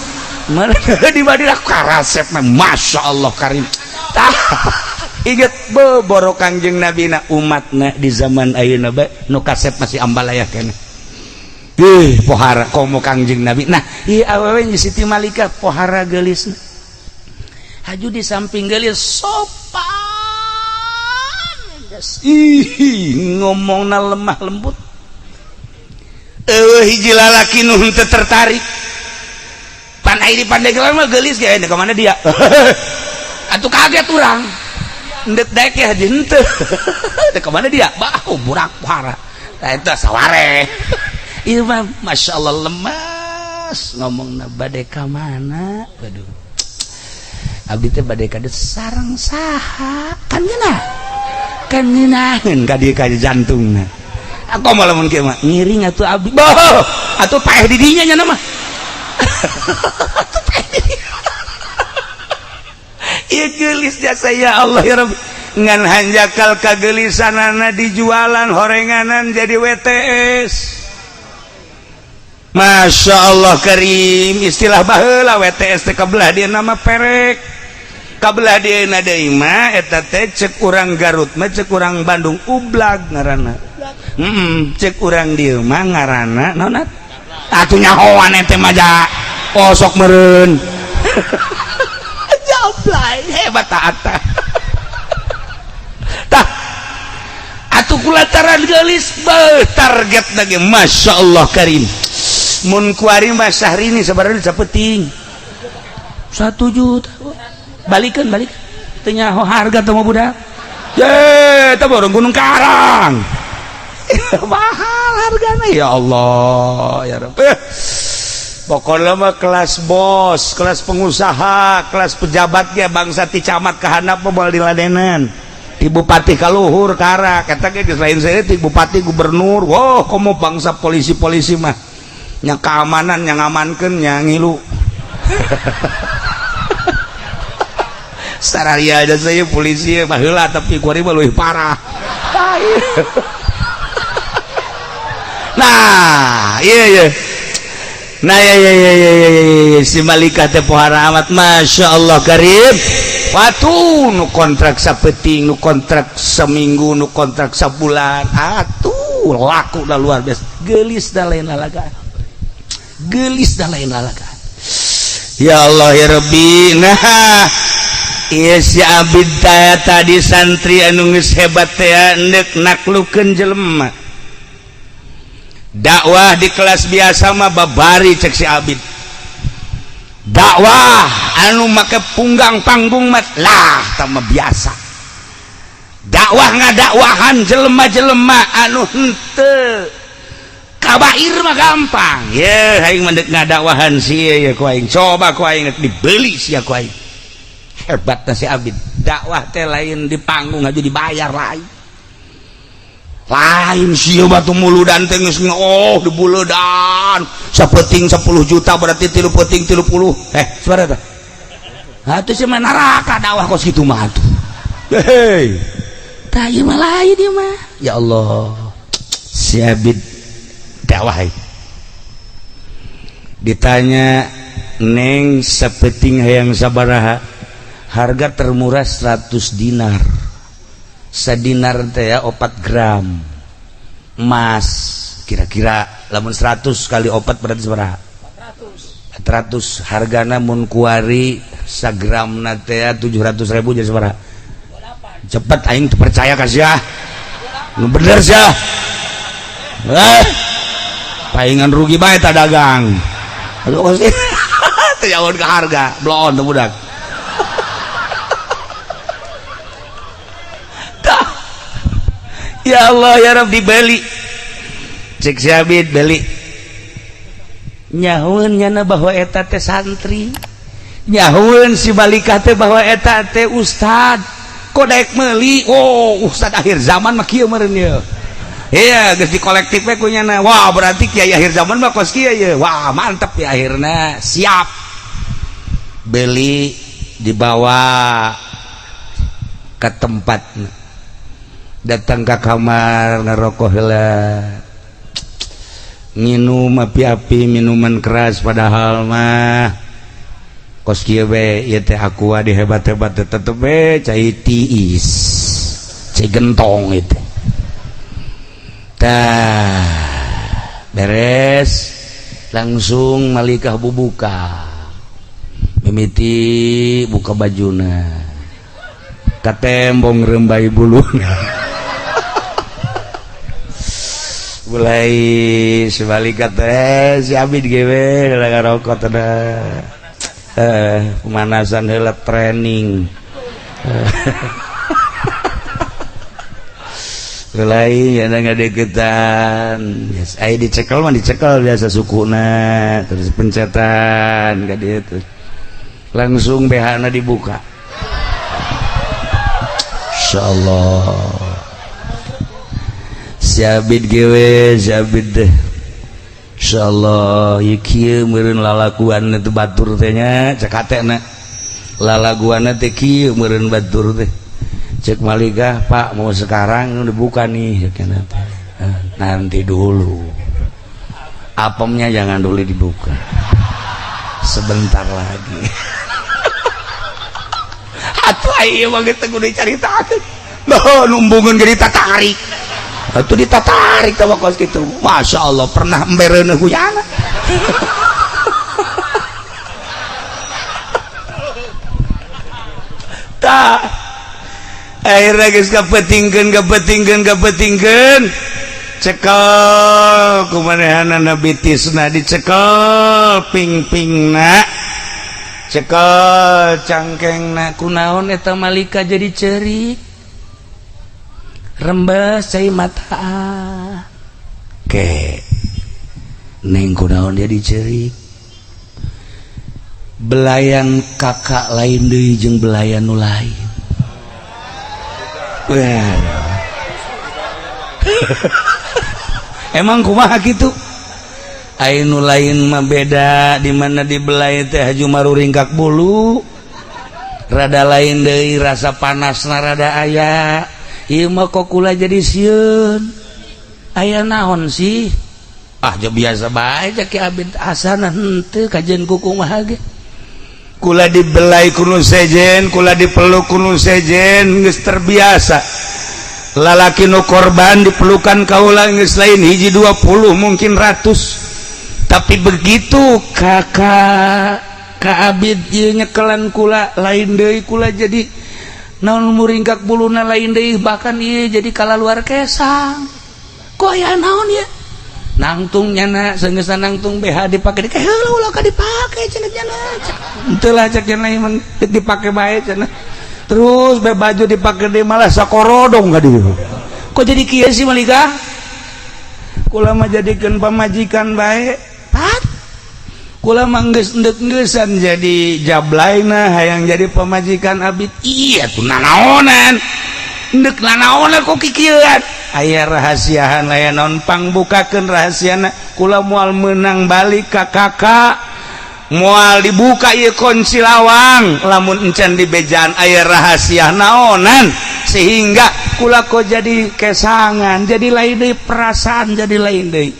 Mana di Madinah karasep mah Masya Allah karim. Tah inget boro Kangjeng Nabi na umatna di zaman ayeuna bae nu kasep masih ambalaya keneh. Ih, pohara komo Kangjeng Nabi. Nah, ieu awewe Siti Malika pohara geulisna. Haju di samping geulis sopan. Ih, ngomongna lemah lembut. Eueuh hiji lalaki nu henteu tertarik. Pan ai di Pandeglang mah geulis ge ka mana dia? Atuh kaget urang. Endek daek ya henteu. Ka mana dia? Bah, burak pohara. Tah eta saware. Ieu mah Masya Allah lemas ngomongna bade ka mana? Waduh. Abdi teh bade ka sareng saha? Kan ngeunah. Kan ngeunaheun ka dieu ka jantungna. Aku mah lamun kieu mah ngiring atuh abdi. Boh, atuh paeh di dinya nya mah. Atuh paeh di dinya. Ieu geulis jasa ya Allah ya Rabbi. Ngan hanjakal kageulisanana dijualan horenganan jadi WTS. Masya Allah Karim, istilah baheula WTS teh kabelah dia nama perek kabelah dia deui mah eta teh cek urang Garut mah cek urang Bandung ublag ngaranna. Cek urang dieu mah ngaranna naon atuh nyahoan ente mah ja osok meureun. Jablay hebat taat tah atuh kulantaran geulis beuh target lagi Masya Allah Karim. Mun kuari mah Syahrini sebenarnya sapeting 1 juta balikan balik teu nyaho harga teh mah budak ye teh baru Gunung Karang mahal hargana ya Allah ya Rabb. Pokoknya mah kelas bos, kelas pengusaha, kelas pejabatnya bangsa ti camat ka handap mah moal diladenan. Ti bupati ka luhur karak eta ge geus lain saeutik bupati gubernur. Wah, komo bangsa polisi-polisi mah nya keamanan yang ngamankeun nya ngilu. Sararia aja saya polisi baheula tapi kuari mah leuwih parah. Nah, iya iya. Nah, iya iya iya iya iya iya si Malika teh pohara amat Masya Allah Karim. Watu nu kontrak sapeting, nu kontrak seminggu, nu kontrak sabulan. Atuh laku dah luar biasa. Geulis dah lain lalagaan. Gelis dah lain lalagaan. Ya Allah ya Rabbi. Nah, iya si Abid tadi santri anu geus hebat teh endek naklukeun jelema. Dakwah di kelas biasa mah babari cek si Abid. Dakwah anu make punggang panggung mah lah tah mah biasa. Dakwah ngadakwahan jelema-jelema anu henteu kabair mah gampang. Ye aing mah deuk ngadakwahan sia ye ku aing. Coba ku aing dibeli sia ku aing. Hebat si Abid. Dakwah teh lain di panggung aja dibayar lain. Lain sia batu muludan teh geus oh dibuledan. Sapeting 10 juta berarti 3 peting 30. Sabaraha tah? Atuh sia mah neraka dakwah kos kitu mah atuh. Hei. Tah ieu mah lain ieu mah. Ya Allah. Si Abid dakwah ditanya neng sapeting hayang sabaraha, harga termurah 100 dinar. Sadinar teh ya 4 gram emas kira-kira lamun 100 kali 4 berarti sabaraha? 400. Hargana mun kuari sagramna teh 700.000 jadi sabaraha? Cepet aing teu percaya ka sia. Nu bener sia. Paingan rugi bae ta dagang. Aduh teu jauh ke harga, bloon teu budak. Ya Allah ya Rabb dibeli. Cek si Abid beli. Nyahueun nyana bahwa eta teh santri. Nyahueun si Malikah teh bahwa eta teh ustad. Kok daek meuli? Oh, ustad akhir zaman mah kieu meureun ieu. Iya, geus di kolektif we ku nyana. Wah, berarti kiai akhir zaman mah kos kieu ye. Wah, mantep ya akhirna. Siap. Beli dibawa ke tempat. Datang ke kamar, ngerokok heula, nginum api-api minuman keras, padahal mah kos kieu be ieu teh Aqua di hebat-hebat tetep be cai tiis, cai gentong itu. Tah, beres langsung malikah bubuka, mimiti buka bajuna, katembong rembai buluna. Mulai sebalik teh si Abid gewe ngarokok teh, pemanasan heula, training. Mulai ya ngadeukeutan, yes, ai dicekel mah dicekel biasa sukuna, terus pencetan ka dieu terus langsung BH-na dibuka. Insyaallah si Abid gewe, si Abid deh, insyaallah ieu kieu meureun lalaguan itu batur teh nya, cek hatena lalaguanna teh kieu meureun batur teh. Cek Malikah, "Pak, mau sekarang udah buka nih?" Cek teh, "Nanti dulu, apemnya jangan dulu dibuka, sebentar lagi." Atuh ieu mah geus kudu dicaritakeun. Loh, numbungeun ge ditatarik. Atuh ditatarik teh kos kitu. Masya Allah, pernah embereuneuh guyana. Tah, akhirnya geus kapetingkeun kapetingkeun kapetingkeun, cekel kumanehanna bitisna, dicekel ping-pingna, cekel cangkengna. Kunaon eta malika jadi cerik, rembes cai mata ke neng? Kunaon jadi cerik? Belayan kakak lain deui jeung belayan nu lain. Wah. Emang kumaha kitu? Ai nu lain mah beda, di mana dibelai teh haju maruringkak bulu. Rada lain deui, rasa panasna rada aya. Ieu mah kok kula jadi sieun. Aya naon sih? Ah, ja biasa bae cek Ki Abid, asana henteu kajian ku kumaha ge. Kula dibelai ku nu sejen, kula dipeluk ku nu sejen, geus terbiasa. Lalaki nu korban dipelukan kaula geus lain hiji 20, mungkin ratus. Tapi begitu kakak Ka Abid ieu nyekelan kula, lain deui kula, jadi naon, muringkak buluna lain deui, bahkan ieu jadi kalaluar kesang. Kok aya naon ya? Nangtung nyana senggeus nangtung BH dipake di heula, ulah ka dipake cenah nyana. Henteu lah cek nyana, emang dipake bae cenah. Terus be baju dipake deui malah sakorodong ka dieu. Kok jadi kieu sih, Malika? Kula mah jadikeun pamajikan bae. Pat. Kula mah geus endek-engeusan jadi jablaina, hayang jadi pamajikan Abid. Iya tuh nanaonan. Endek nanaonan kok kikieuan? Aya rahasiahan aya naon, pangbukakeun rahasiana. Kula moal menang balik ka kakak, moal dibuka ieu kunci lawang lamun encan di bejaan aya rahasia naonan, sehingga kula kok jadi kesangan, jadi lain deui perasaan, jadi lain deui,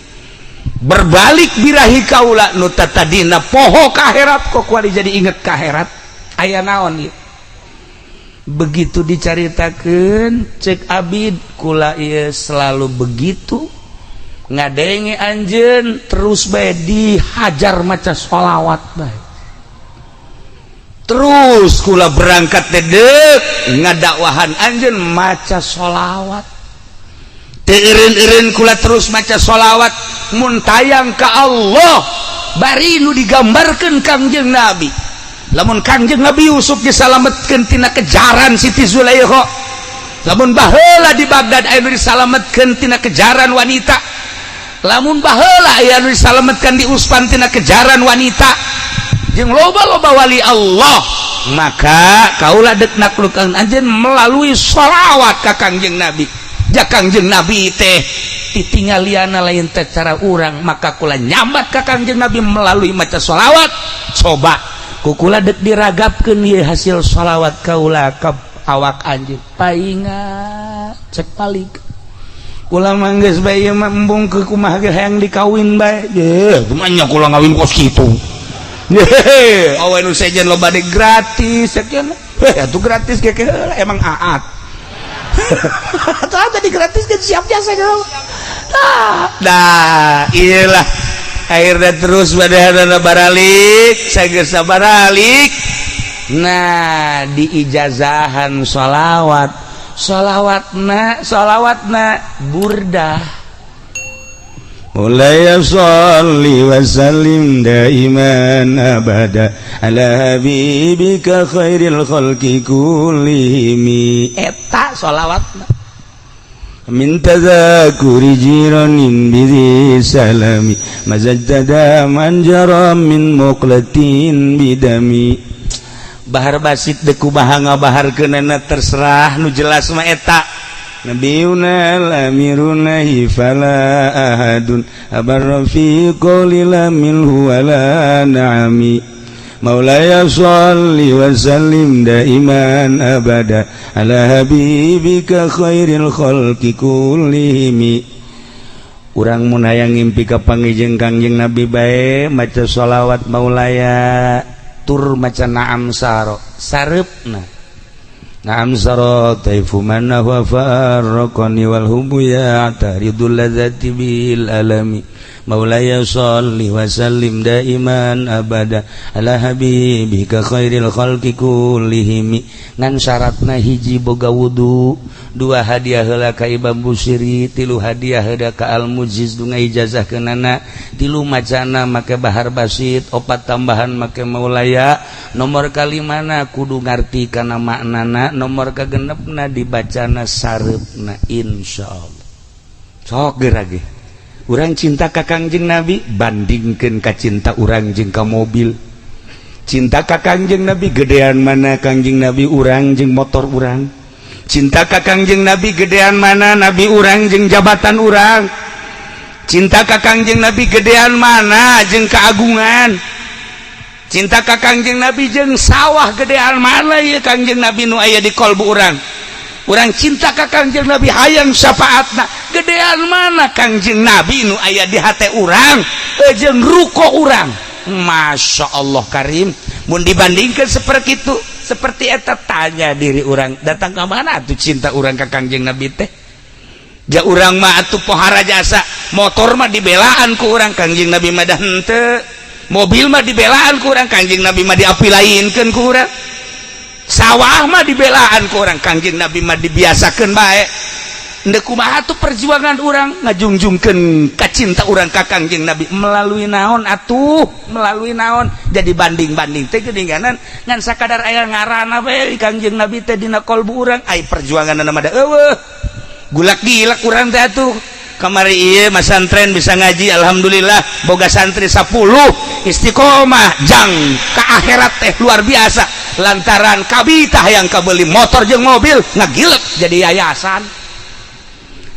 berbalik birahi kaula nu tadina poho ka akhirat, kok kuari jadi inget ka akhirat. Aya naon ieu? Begitu dicaritakeun cek Abid, kula ieu selalu begitu ngadenge anjeun terus bae dihajar maca sholawat bae terus. Kula berangkat dedek ngadakwahan anjeun maca sholawat, teu eureun-eureun kula terus maca sholawat. Mun tayang ka Allah bari nu digambarkeun Kangjeng Nabi, lamun Kangjeng Nabi Yusuf disalametkeun tina kejaran Siti Zulaikha, lamun baheula di Baghdad aya nu disalametkeun tina kejaran wanita, lamun baheula aya nu disalametkeun di Uspan tina kejaran wanita, jeung loba-loba wali Allah, maka kaula dek naklukan anjeun melalui sholawat ka Kangjeng Nabi. Ja Kangjeng Nabi teh titinggaliana lain teh cara urang, maka kula nyambat ka Kangjeng Nabi melalui maca sholawat. Coba kukula dek diragapkeun ieu hasil sholawat kaula ka Awak anjeun painga cek palik kula mah geus bae ieu mah, embung ke kumaha ge hayang dikawin bae. Ye kumaha nya kula ngawin kos kitu? Ye awe nu sejen loba de gratis sekian. Heh, atuh gratis ke emang aat. Tah, tadi gratis kan siap jasa gitu. Nah, iyalah, akhirnya terus pada baralik sagesa baralik. Nah, diijazahan sholawat, sholawat na, sholawat na burdah. مولاي صل وسلم دائما أبدا على حبيبك خير الخلق كلهم. Eta sholawatna من تذاكر جيران بذي سلام مزجت من جرى من مقلة بدمي. Bahar basit deuk kumaha ngabaharkeunana terserah, nu jelas mah eta نبينا الأمير فلا أحد أبر في قول لا منه ولا نعمي. مولاي صل وسلم دائما أبدا على حبيبك خير الخلق كلهم. Urang mun hayang ngimpi ka panggih Kangjeng Nabi bae, maca sholawat maulaya tur maca naam saro sareupna. نعم سرى طيف من هو فارقني والحب يعترض اللذة بالألم. مولاي صل وسلم دائما أبدا على حبيبك خير الخلق كلهم. Ngan syaratna hiji, boga wudu; dua, hadiah heula ka Imam Busiri; tilu, hadiah heula ka Al Mujiz nu ijazah keunana; tilu, macana make bahar basit; opat, tambahan make maulaya; nomor kalimana, kudu ngarti kana maknana; nomor kagenepna, dibacana sareupna. Insyaallah sok geura ge urang cinta ka Kangjeng Nabi, bandingkeun ka cinta urang jeung ka mobil. Cinta ka Kangjeng Nabi gedean mana Kangjeng Nabi urang jeung motor urang? Cinta ka Kangjeng Nabi gedean mana Nabi urang jeung jabatan urang? Cinta ka Kangjeng Nabi gedean mana jeung keagungan? Cinta ka Kangjeng Nabi jeung sawah gedean mana ya Kangjeng Nabi nu aya di kolbu urang? Urang cinta ka Kangjeng Nabi, hayang syafaatna, gedean mana Kangjeng Nabi nu aya di hate urang jeung ruko urang? Masya Allah Karim, mun dibandingkan seperti itu, seperti eta, tanya diri urang, datang ke mana tuh cinta urang ke Kangjeng Nabi teh? Ja urang mah atuh pohara jasa, motor mah dibelaan ku urang, Kangjeng Nabi mah dah henteu. Mobil mah dibelaan ku urang, Kangjeng Nabi mah diapilainkeun ku urang. Sawah mah dibelaan ku urang, Kangjeng Nabi mah dibiasakeun bae. Ndek kumaha tuh perjuangan urang ngajungjungkeun ka cinta urang ka Kangjeng Nabi? Melalui naon atuh? Melalui naon? Jadi banding-banding teh geuninganan ngan sakadar aya ngaranna we Kangjeng Nabi teh dina kolbu urang, ai perjuanganna mah da eueuh. Gulak gilak urang teh atuh. Kamari ieu masantren bisa ngaji, alhamdulillah boga santri 10 istiqomah jang ka akhirat teh luar biasa, lantaran kabita yang kabeli motor jeung mobil ngagilek jadi yayasan.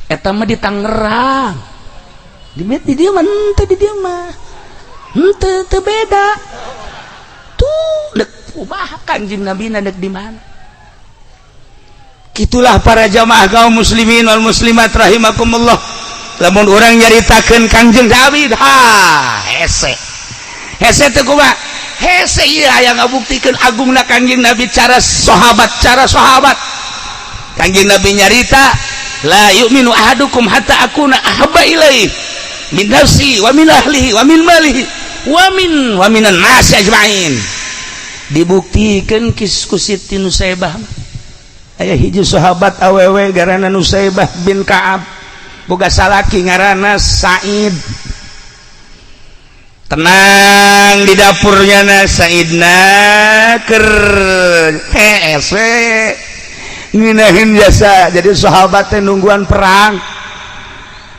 Eta mah di Tangerang, di dieu mah henteu, di dieu mah henteu, teu beda tuh. Dek kumaha Kanjeng Nabi na dek di mana? Gitulah para jamaah kaum muslimin wal muslimat rahimakumullah. Lamun urang nyaritakeun Kangjeng Nabi, ha, hese hese teh kumaha hese. Ieu aya ngabuktikeun agungna Kangjeng Nabi, cara sahabat, cara sahabat. Kangjeng Nabi nyarita, لا يؤمن أحدكم حتى أكون أحب إليه من نفسه ومن أهله ومن ماله ومن الناس أجمعين. Dibuktikan kis ku Siti Nusaibah. Aya hiji sahabat awewe garana Nusaibah bin Ka'ab, boga salaki ngaranna Said. Tenang di dapurnya na Saidna ker hese ngeunaheun jasa. Jadi sahabat teh nungguan perang,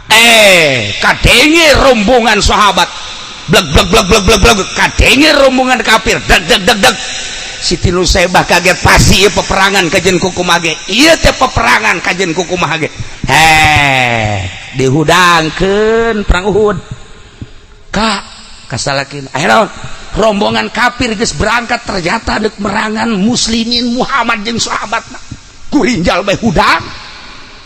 eh kadenge rombongan sahabat bleg bleg bleg bleg bleg bleg, kadenge rombongan kafir deg deg deg deg. Siti Nusaibah kaget, pasti ieu peperangan kajen kukumaha ge, ieu teh peperangan kajen kukumaha ge. Heh, dihudangkeun perang Uhud ka kasalakin. Akhirnya rombongan kafir geus berangkat, ternyata dek merangan muslimin, Muhammad jeung sahabatna. Gurinjal bae hudang.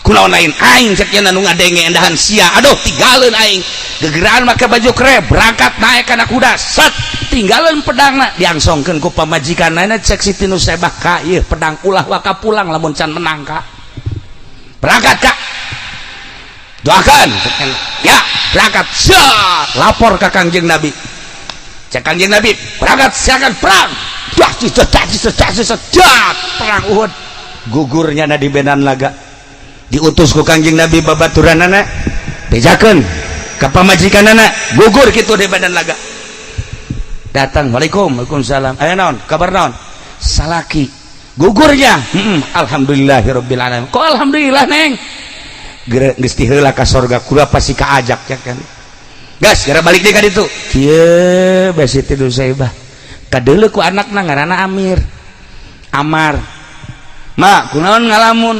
Kunaon lain aing cek nya nu ngadenge endahan sia. Aduh, tinggalin aing. Gegeraan make baju kere, berangkat naik kana kuda. Set, tinggalin pedangna diangsongkeun ku pamajikanna. Cek Siti Nusaibah, "Ka, ieu pedang ulah waka pulang lamun can menang, Kak. Berangkat, Kak. Doakan." Ya, berangkat. Set, lapor ke Kangjeng Nabi. Cek Kangjeng Nabi, "Berangkat, silakan perang." Dah, dah, dah, dah, perang Uhud. Gugurnya na di medan laga. Diutus ku Kangjeng Nabi babaturanana, bejakeun ka pamajikanana gugur kitu di medan laga. Datang, "Waalaikum, waalaikumsalam. Aya naon? Kabar naon?" "Salaki gugurnya." Alhamdulillahirabbil alamin. Kok alhamdulillah, Neng? Geus tiheula ka sorga, kula pasti kaajak ya kan. Gas, gara balik deui ka ditu. Kieu bae Siti Nusaibah. Kadeuleu ku anakna ngaranna Amir. Amar. "Ma, kunaon ngalamun?"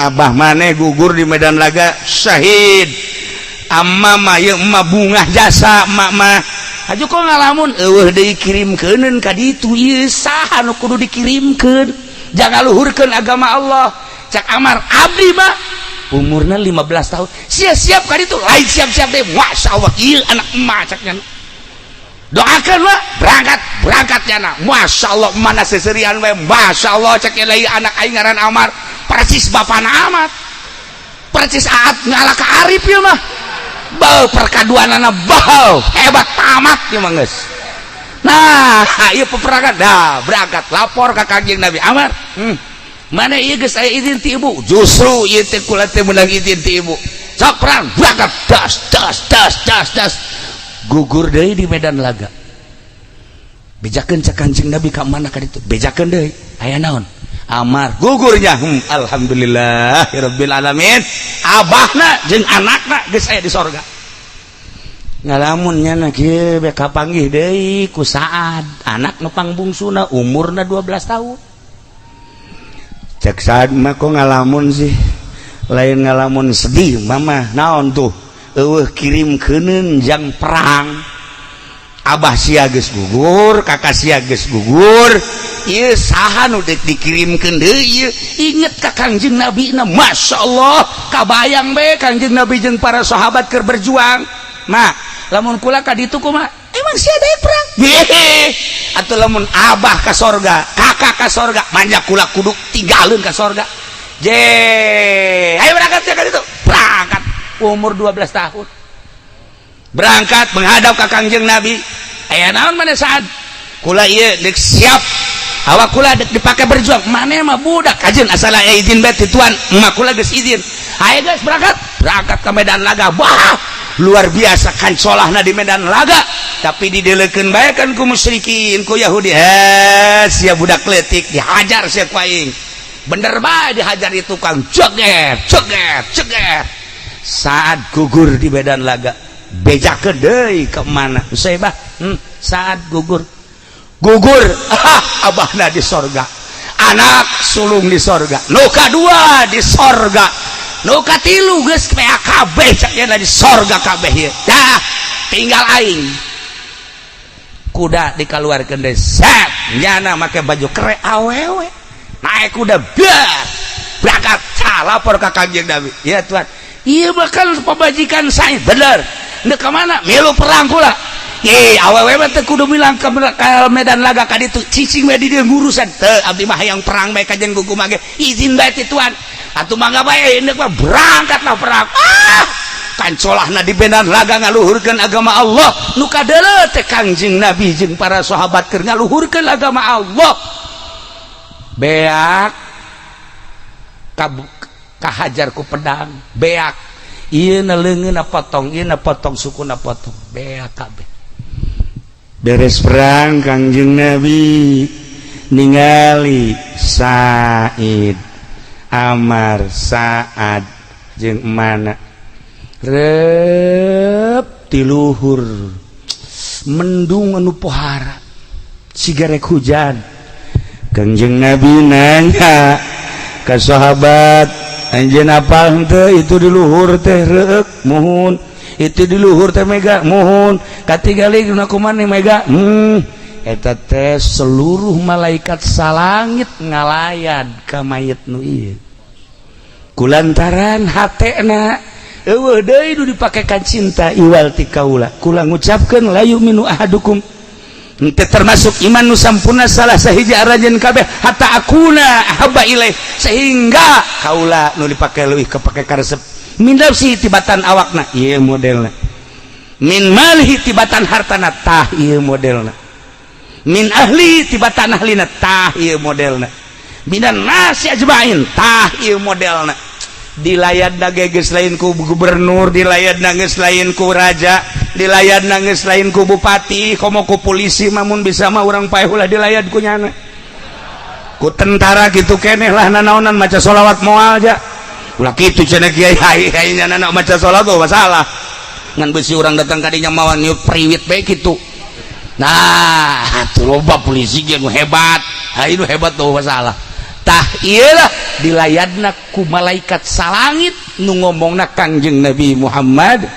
Abah maneh gugur di medan laga, syahid. Amma mah ieu emak bungah jasa emak mah. Aju kok ngalamun? Eueuh deui kirimkeuneun ka ditu, ieu saha nu kudu dikirimkeun? Jangan luhurkeun agama Allah." Cak Amar, "Abdi mah umurna 15 tahun." Siap-siap ka ditu, lain siap-siap deh. Masya Allah, ieu anak emak caknya. Doakan lah, berangkat, berangkat nyana. Masya Allah, mana seserian we. Masya Allah, cek lain anak aing ngaran Amar, persis bapana amat. Persis aat ngalah ka Arif ya mah. Bau perkaduanana bau hebat tamat ya mah geus. Nah, ieu peperangan dah berangkat lapor ka Kangjeng Nabi Amar. Mana ieu geus aya izin ti ibu? Justru ieu teh kula teh meunang izin ti ibu. Sok perang, berangkat, das das das das das. Gugur deui di medan laga. Bejakeun cek Kanjeng Nabi ka mana ka ditu? Bejakeun deui. Aya naon? Amar gugurnya. Alhamdulillah rabbil alamin. Abahna jeung anakna geus aya di sorga. Ngalamun nyana kieu be kapanggih deui ku Saad, anak nu pangbungsuna, umurna 12 tahun. Cek Saad mah, "Kok ngalamun sih?" "Lain ngalamun sedih, Mama." "Naon tuh?" "Eueuh kirimkeuneun jang perang. Abah sia geus gugur, kakak sia geus gugur, ieu saha nu deuk dikirimkeun deui ieu?" Inget ka Kangjeng Nabi na, Masya Allah, kabayang be Kangjeng Nabi jeung para sahabat keur berjuang. "Ma, lamun kula ka ditu kumaha?" "Emang sia deui perang? Hehe, atuh lamun abah ka sorga, kakak ka sorga, manja kula kudu tinggalin ka sorga." Je, ayo berangkat ya ka ditu. Berangkat umur 12 tahun, berangkat menghadap ke Kangjeng Nabi. "Aya naon mana, Saat?" "Kula ieu dek siap, awak kula dek dipake berjuang." "Mana mah budak kajen, asal aya izin bae ti tuan." "Emak kula geus izin." Ayo guys, berangkat. Berangkat ke medan laga. Wah, luar biasa kan solahna di medan laga, tapi didelekeun bae kan ku musyrikin, ku Yahudi. "Eh, sia budak letik, dihajar sia ku aing." Bener bae dihajar itu tukang, ceger ceger ceger. Saat gugur di medan laga. Bejakeun deui ke mana Usaibah? Saat gugur, gugur. Ah, abahna di sorga, anak sulung di sorga, nu kadua di sorga, nu katilu geus PAKB cak di sorga kabeh ieu. Dah, tinggal aing. Kuda dikeluarkan deh, set, nyana make baju kere, awewe naik kuda, biar berangkat. Lapor ke Kanjeng Nabi. "Ya tuan, iya bakal pemajikan saya bener. Ndek ke mana?" "Milu perang kula." "Ye, awewe mah teu kudu bilang ke medan laga ka ditu, cicing we di dieu ngurusan." "Teu, abdi mah hayang perang bae kajen kuku mage izin bae ti tuan." "Atuh mangga bae indek mah." Berangkatlah perang. Ah, kancolahna di medan laga ngaluhurkeun agama Allah. Nu kadeuleu teh Kangjeng Nabi jeung para sahabat keur ngaluhurkeun agama Allah. Beak kahajar ku pedang, beak ieu na leungeunna potong, ieu na potong, sukuna potong, beak kabeh. Beres perang, Kangjeng Nabi ningali Said, Amar, Saad jeung mana rep tiluhur mendung anu pohara siga rek hujan. Kangjeng Nabi nanya ke sahabat, "Anjeun apal henteu itu di luhur teh reuk?" "Muhun." "Itu di luhur teh mega?" "Muhun." "Katingali dina kumaha mega?" Eta teh seluruh malaikat salangit ngalayat ka mayit nu ieu kulantaran hatena eueuh deui nu dipake ka cinta iwal ti kaula. Kula ngucapkeun, la yu'minu ahadukum, henteu termasuk iman nu sampurna salah sahiji aranjeun kabeh, hatta akuna ahabba ilaih, sehingga kaula nu dipake leuwih kapake karesep, min nafsi, tibatan awakna, ieu modelna, min malihi, tibatan hartana, tah ieu modelna, min ahli, tibatan ahlina, tah ieu modelna, minan nasi ajmain, tah ieu modelna. Dilayat geus lain ku gubernur, dilayat geus lain ku raja, dilayat geus lain ku bupati, komo ku polisi. Mamun bisa mah urang paeh ulah dilayat ku nyana, ku tentara gitu keneh lah. Nanaonan maca sholawat moal aja, ulah kitu cenah kiai. Ai ai nyana maca sholawat oh masalah, ngan besi urang datang kadinya mawa niup priwit bae kitu. Nah, tuh loba polisi ge nu hebat. Ha, nu hebat tuh masalah. Tah, iyalah dilayadna ku malaikat salangit nu ngomongna Kangjeng Nabi Muhammad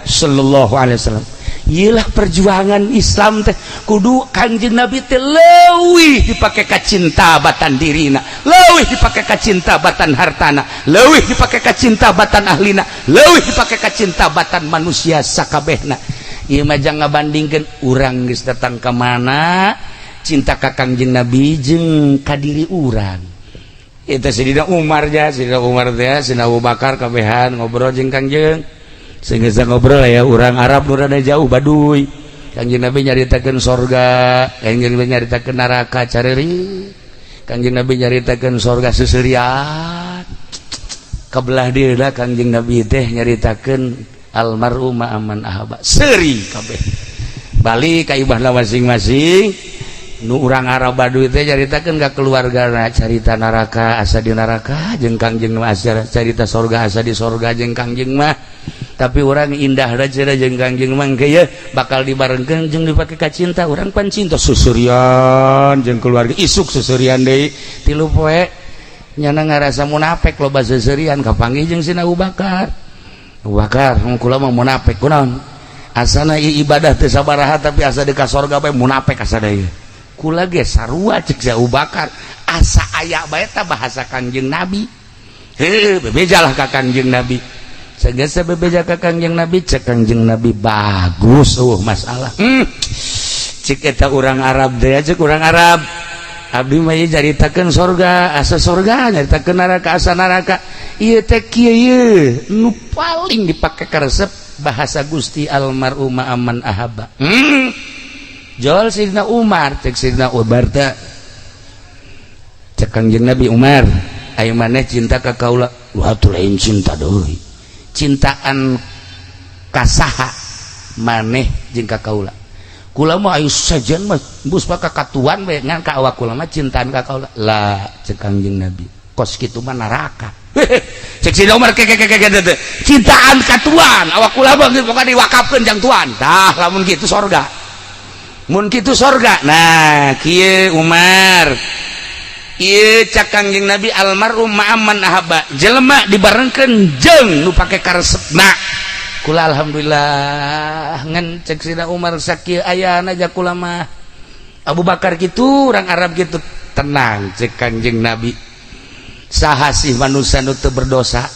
sallallahu alaihi wasallam. Iyalah perjuangan Islam teh kudu Kangjeng Nabi teh leuwih dipake ka cinta batan dirina, leuwih dipake ka cinta batan hartana, leuwih dipake ka cinta batan ahlina, leuwih dipake ka cinta batan manusia sakabehna. Ieu mah jangan ngabandingkeun urang geus datang ka mana cinta ka Kangjeng Nabi jeung ka diri urang. Itu Sidina Umar ja, Sidina Umar teh, Sidina Abu Bakar kabehan ngobrol jeung Kangjeng. Sehingga ngobrol ya urang Arab nu rada jauh Baduy. Kangjeng Nabi nyaritakeun sorga, Kangjeng Nabi nyaritakeun neraka careri. Kangjeng Nabi nyaritakeun sorga seuseurian. Kabelah dieu Kangjeng Nabi teh nyaritakeun almar'u ma'aman ahabba. Seuri kabeh. Balik ka ibahna masing-masing. Nu urang Arab Baduy teh nyaritakeun ka keluargana carita neraka asa di neraka jeung Kangjeng mah, carita sorga asa di sorga jeung Kangjeng mah. Tapi orang indah aja jeung Kangjeng mah ye bakal dibarengkeun jeung dipake ka cinta urang pan cinta susurian jeung keluarga, isuk susurian deui 3 poe nyana ngarasa munafik, loba seuseurian. Kapanggih jeung Sina Abu Bakar. Abu Bakar, kula mah munafik kunaon, asana ibadah teu sabaraha tapi asa di ka sorga bae, munafik asa deui. Kula ge sarua, cek si Abu Bakar, asa aya bae ta bahasa Kangjeng Nabi. Heuh, bebejalah ka Kangjeng Nabi. Sagesa bebeja ka Kangjeng Nabi, cek Kangjeng Nabi, bagus, oh masalah. Cek eta urang Arab teh, cek urang Arab, abdi mah ieu caritakeun sorga asa sorga, nyaritakeun neraka asa neraka. Ieu teh kieu, ieu nu paling dipake karesep bahasa Gusti, almar'u ma'aman ahabba. Jol Sidina Umar, cek Sidina Umar teh, cek Kangjeng Nabi, Umar, ayo maneh cinta ka kaula? Wah, tuh lain cinta deui, cintaan kasaha maneh jeung ka kaula? Kula mah ayo sajen mah bus ka katuan bae, ngan ka awak kula mah cintaan ka kaula lah. Cek Kangjeng Nabi, kos kitu mah neraka. Cek Sidina Umar, ke ke ke ke cintaan ka tuan, awak kula mah pokoknya diwakafkeun jang tuan. Tah, lamun kitu sorga, mun kitu sorga. Nah, kieu Umar, ieu cak Kangjeng Nabi, almar'u ma'aman ahabba, jelema dibarengkeun jeung nu pake karesepna. Kula alhamdulillah, ngan cek Sidina Umar, sakieu ayana aja kula mah. Abu Bakar gitu, orang Arab gitu, tenang, cek Kangjeng Nabi, saha sih manusia nu teu berdosa?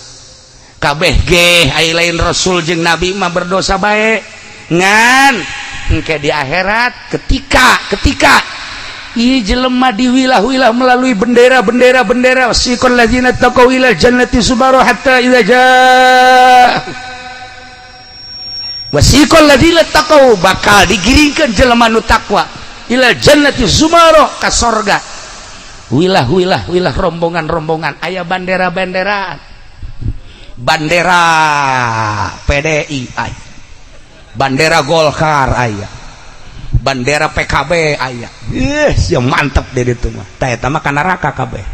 Kabeh ge ai lain rasul jeung nabi mah berdosa bae. Ngan engke di akhirat ketika ketika ieu jelema diwilah-wilah melalui bendera-bendera bendera, siqal ladzina taqaw ila jannati zumara hatta idza jaa wasiqal ladzina taqaw, bakal digiringkeun jelema nu takwa ila jannati zumara, ka sorga, wilah wilah wilah, rombongan-rombongan, aya bandera-bandera, bandera PDI aya, bandera Golkar aya, bandera PKB aya. Ih, sia mantep deh itu mah. Tah, eta mah ka neraka kabeh.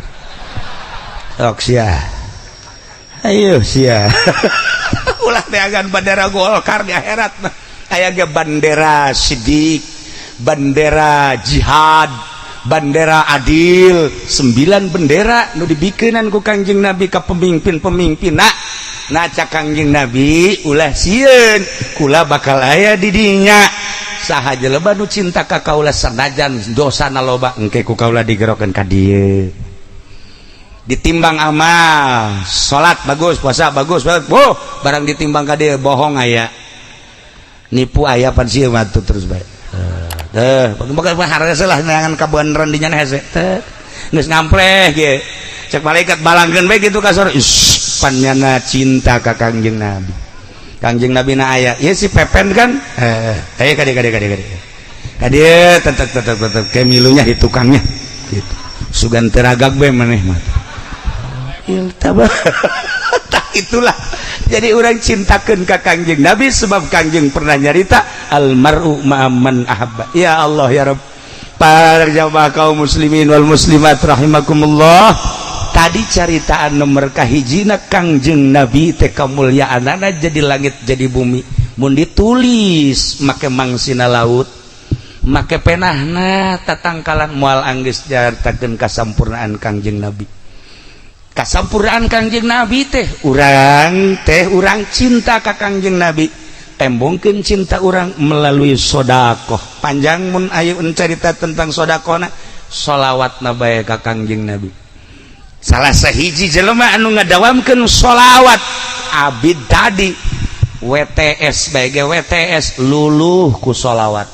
Sok sia, ayo sia, ulah neangan bandera Golkar di akhirat mah. Aya ge bandera sidik, bandera jihad, bandera adil, sembilan bendera nu dibikenan ku Kangjeng Nabi ka pemimpin-pemimpin. Nah nah, cak Kangjeng Nabi, ulah sieun, kula bakal aya di dinya. Saha jelema nu cinta ka kaula sanajan dosana loba, engke ku kaula digerokeun ka dieu. Ditimbang amal, salat bagus, puasa bagus, oh, barang ditimbang ka dieu, bohong aya, nipu aya, pan sieun mah terus bae. Teh maka hareusa lah neangan kabeneran dinya hese teh. Geus ngampleh ge, cek malaikat, balangkeun bae kitu ka surga. Pan nyana cinta ka Kangjeng Nabi. Kangjeng Nabi na aya ieu si Pepen kan, eh aya ka dieu, ka dieu, ka dieu, ka dieu, ka dieu, tetep tetep tetep ke milunya di tukangnya gitu. Sugan teragak bae maneh mah. Tak itulah, jadi orang cintakan ke Kangjeng Nabi sebab Kangjeng pernah nyarita, almaru ma'aman ahabba. Ya Allah, ya Rabb. Para jamaah kaum muslimin wal muslimat rahimakumullah, tadi caritaan nomor kahijina, Kangjeng Nabi teh kamuliaanana jadi langit jadi bumi. Mun ditulis make mangsina laut, make penahna tatangkalan, moal anggeus nyaritakeun kasampurnaan Kangjeng Nabi. Kasampurnaan Kangjeng Nabi teh, urang teh urang cinta ka Kangjeng Nabi, tembongkeun cinta urang melalui sodakoh. Panjang mun aya cerita tentang sodakohna, solawat na bae ka Kangjeng Nabi. Salah sahiji jelema anu ngadawamkeun solawat abid tadi, WTS bae, WTS luluh ku solawat.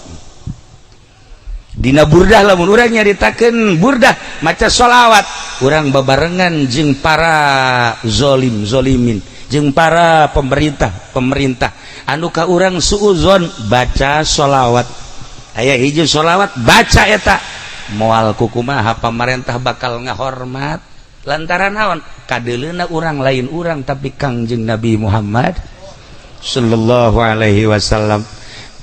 Dina burdah, lamun urang nyaritakeun burdah, maca solawat, urang babarengan jeung para zolim zolimin, jeung para pemerintah pemerintah anu ka urang suuzon, baca solawat. Aya hiji solawat, baca eta, moal kukumaha pamarentah bakal ngahormat. Lantaran naon? Kadeleuna urang lain urang, tapi Kangjeng Nabi Muhammad sallallahu alaihi wasallam.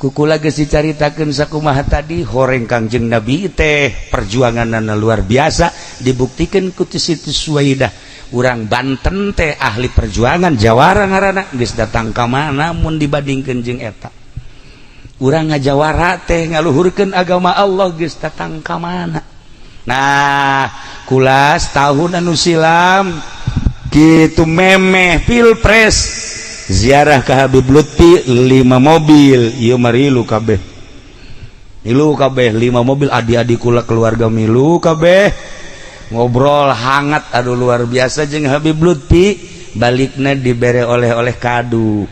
Ku kula geus dicaritakeun sakumaha tadi, horeng Kangjeng Nabi teh perjuanganna luar biasa, dibuktikan ku Siti Suwaidah. Urang Banten teh ahli perjuangan, jawara ngaranna. Geus datang ka mana mun dibandingkeun jeung eta? Urang ngajawara teh ngaluhurkeun agama Allah, geus datang ka mana? Nah, kula tahun anu silam kitu, memeh pilpres, ziarah ke Habib Lutfi lima mobil. Ieu marilu kabeh, milu kabeh lima mobil, adik-adik kula, keluarga milu kabeh. Ngobrol hangat, aduh, luar biasa jeung Habib Lutfi. Baliknya dibere oleh-oleh kadu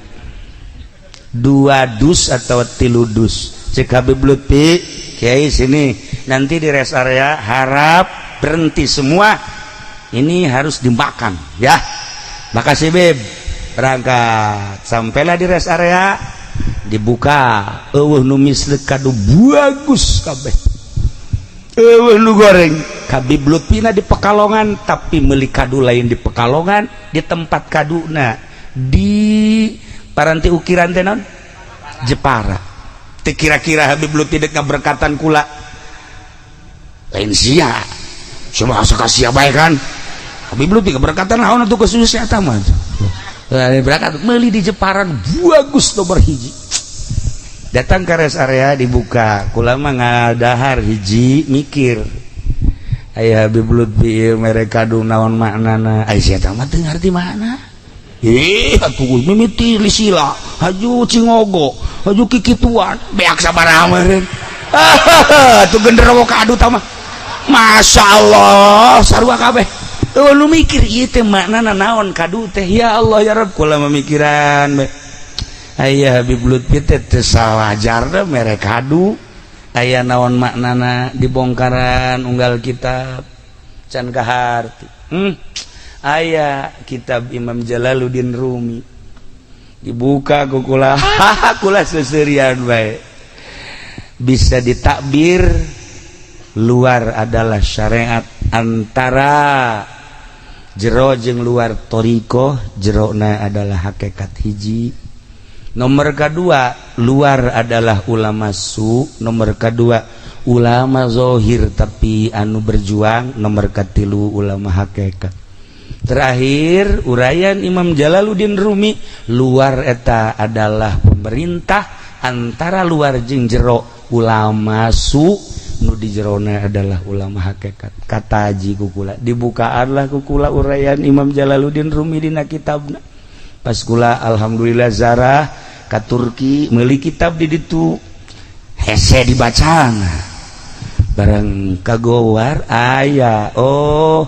dua dus atau tilu dus. Cek Habib Lutfi, "Kiai, sini, nanti di rest area harap berhenti semua, ini harus dimakan ya." "Makasih, Bib." Berangkat, sampailah di rest area, dibuka, euweuh nu misleuk, kadu bagus kabeh, euweuh nu goreng. Habib Lutfina di Pekalongan, tapi meuli kadu lain di Pekalongan, di tempat kaduna di paranti ukiran teh naon, Jepara. Teu kira-kira Habib Lutfi dek ngaberkatan kula? Lain sia, coba asa ka sia bae kan. Habib Lutfi keberkatan naon atuh khusus eta mah? Berangkat meuli di Jepara bagus, nomor hiji. Datang ke rest area, dibuka, kula mah ngadahar hiji, mikir, aya Habib Lutfi mere kadu, naon maknana? Ai sia mah teu ngarti makna. Ih, atuh mimiti lisila, haju cingogo, haju kikituan, beak sabaraha meureun. Tuh genderuwo kadu tah mah. Masya Allah, sarua kabeh. Tuh lu mikir ieu teh maknana naon kadu teh? Ya Allah, ya Rabb, kula memikiran bae. Aya Habib Lutfi teh teu sawajarna mere kadu. Aya naon maknana? Dibongkaran unggal kitab can kaharti. Aya kitab Imam Jalaluddin Rumi, dibuka ku kula, kula seserian bae. Bisa ditakbir luar adalah syariat, antara jero jeung luar thoriqoh, jerona adalah hakikat hiji. Nomor kedua, luar adalah ulama su. Nomor kedua, ulama zohir tapi anu berjuang. Nomor katilu, ulama hakikat. Terakhir, uraian Imam Jalaluddin Rumi, luar eta adalah pemerintah, antara luar jeung jero ulama su, nu di jerona adalah ulama hakikat. Kata haji kukula, dibukaanlah kukula uraian Imam Jalaluddin Rumi dina kitabna. Pas kula alhamdulillah zarah ka Turki, meuli kitab di ditu. Hese dibacana barang kagowar aya. Oh,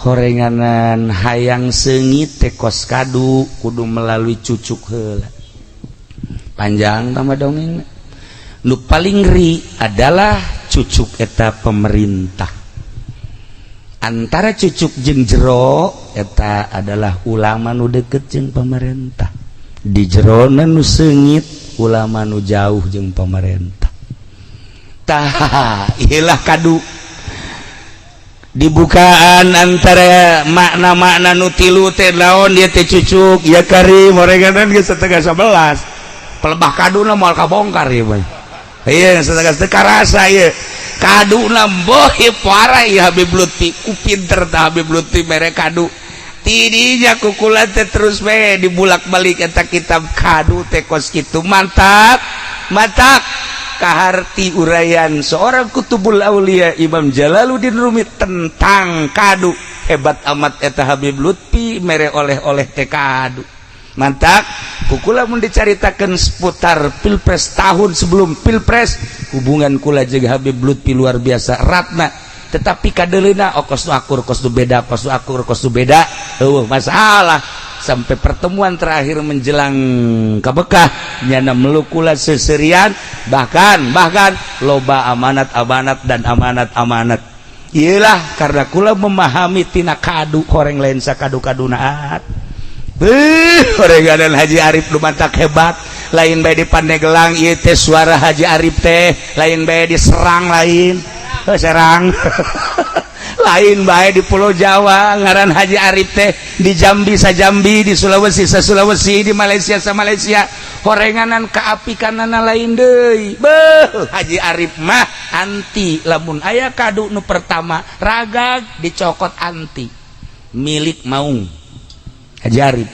horenganan hayang seungit teh kos kadu, kudu melalui cucuk heula. Panjang tambah dongeng. Nu paling ngeri adalah cucuk eta pemerintah. Antara cucuk jeung jero eta adalah ulama nu deket jeung pemerintah. Di jerona nu seungit ulama nu jauh jeung pemerintah. Tah, ilah kadu dibukaan antara makna-makna nu tilu teh naon dia teh. Cucuk ya karim horenganan geus 10.30, pelebah kaduna moal kabongkar ieu mah. Iya, setengah teu karasa ieu kaduna. Boh, parah ieu Habib Lutfi. Ku pinter tah Habib Lutfi mere kadu tidinya ku kula teh. Terus we dibulak-balik eta kitab kadu teh kos kitu. Mantap, mantap kaharti uraian seorang kutubul aulia Imam Jalaluddin Rumi tentang kadu. Hebat amat eta Habib Lutfi mere oleh-oleh teh kadu. Mantap ku kula mun dicaritakeun seputar pilpres, tahun sebelum pilpres, hubungan kula jeung Habib Lutfi luar biasa ratna. Tetapi kadeleuna, oh, kos nu akur, kos nu beda, kos nu akur, kos nu beda, eueuh masalah sampai pertemuan terakhir menjelang ke Bekah. Nyana meluk kula seserian, bahkan bahkan loba amanat amanat dan amanat amanat. Iyalah, karena kula memahami tina kadu horeng lain sakadu kadunaat. Horenganan Haji Arif lu mantak hebat. Lain bae di Pandeglang ieu teh, suara Haji Arif teh lain bae di Serang, lain, oh, Serang lain bae di Pulau Jawa. Ngaran Haji Arif teh di Jambi sa Jambi, di Sulawesi sa Sulawesi, di Malaysia sa Malaysia. Horenganan kaapikanana lain deui. Beuh, Haji Arif mah anti lamun aya kadu nu pertama ragag dicokot, anti milik maung Haji Arif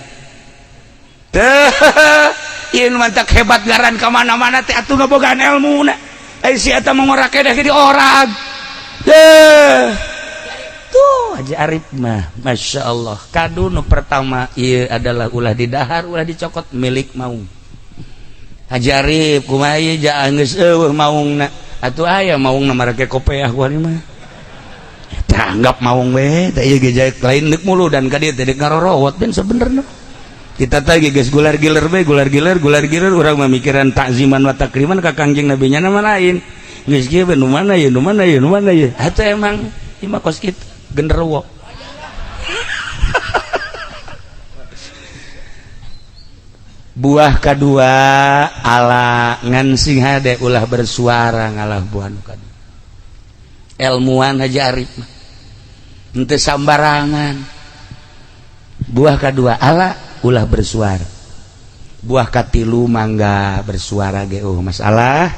teh. Ieu mantak hebat ngaran ka mana-mana teh atuh ngabogaan ilmu na. Ai si eta mah ngorak kedah di orang teh. Tuh Haji Arif mah Masya Allah. Kadu nu pertama ieu adalah ulah didahar, ulah dicokot, milik maung Haji Arif. Kumaha ieu ja geus eueuh maungna atuh? Aya maungna marake kopeah kuari mah. Tanggap maung we teh ieu ge lain deuk mulu dan ka dieu teh deuk ngarorowot. Ben sebenerna kita tadi geus gular giler we, gular giler, gular giler. Urang mah mikiran takziman wa takriman ka Kangjeng Nabi nya nama lain. Geus kieu we, nu mana ye, nu mana ye, nu mana ye? Atuh emang ieu mah kos kitu genderuwo. Buah kedua ala ngan sing hade ulah bersuara ngalah. Buah nu kadua ilmuwan Haji Arif mah henteu sambarangan. Buah kedua ala ulah bersuara. Buah katilu mangga bersuara ge, oh, masalah.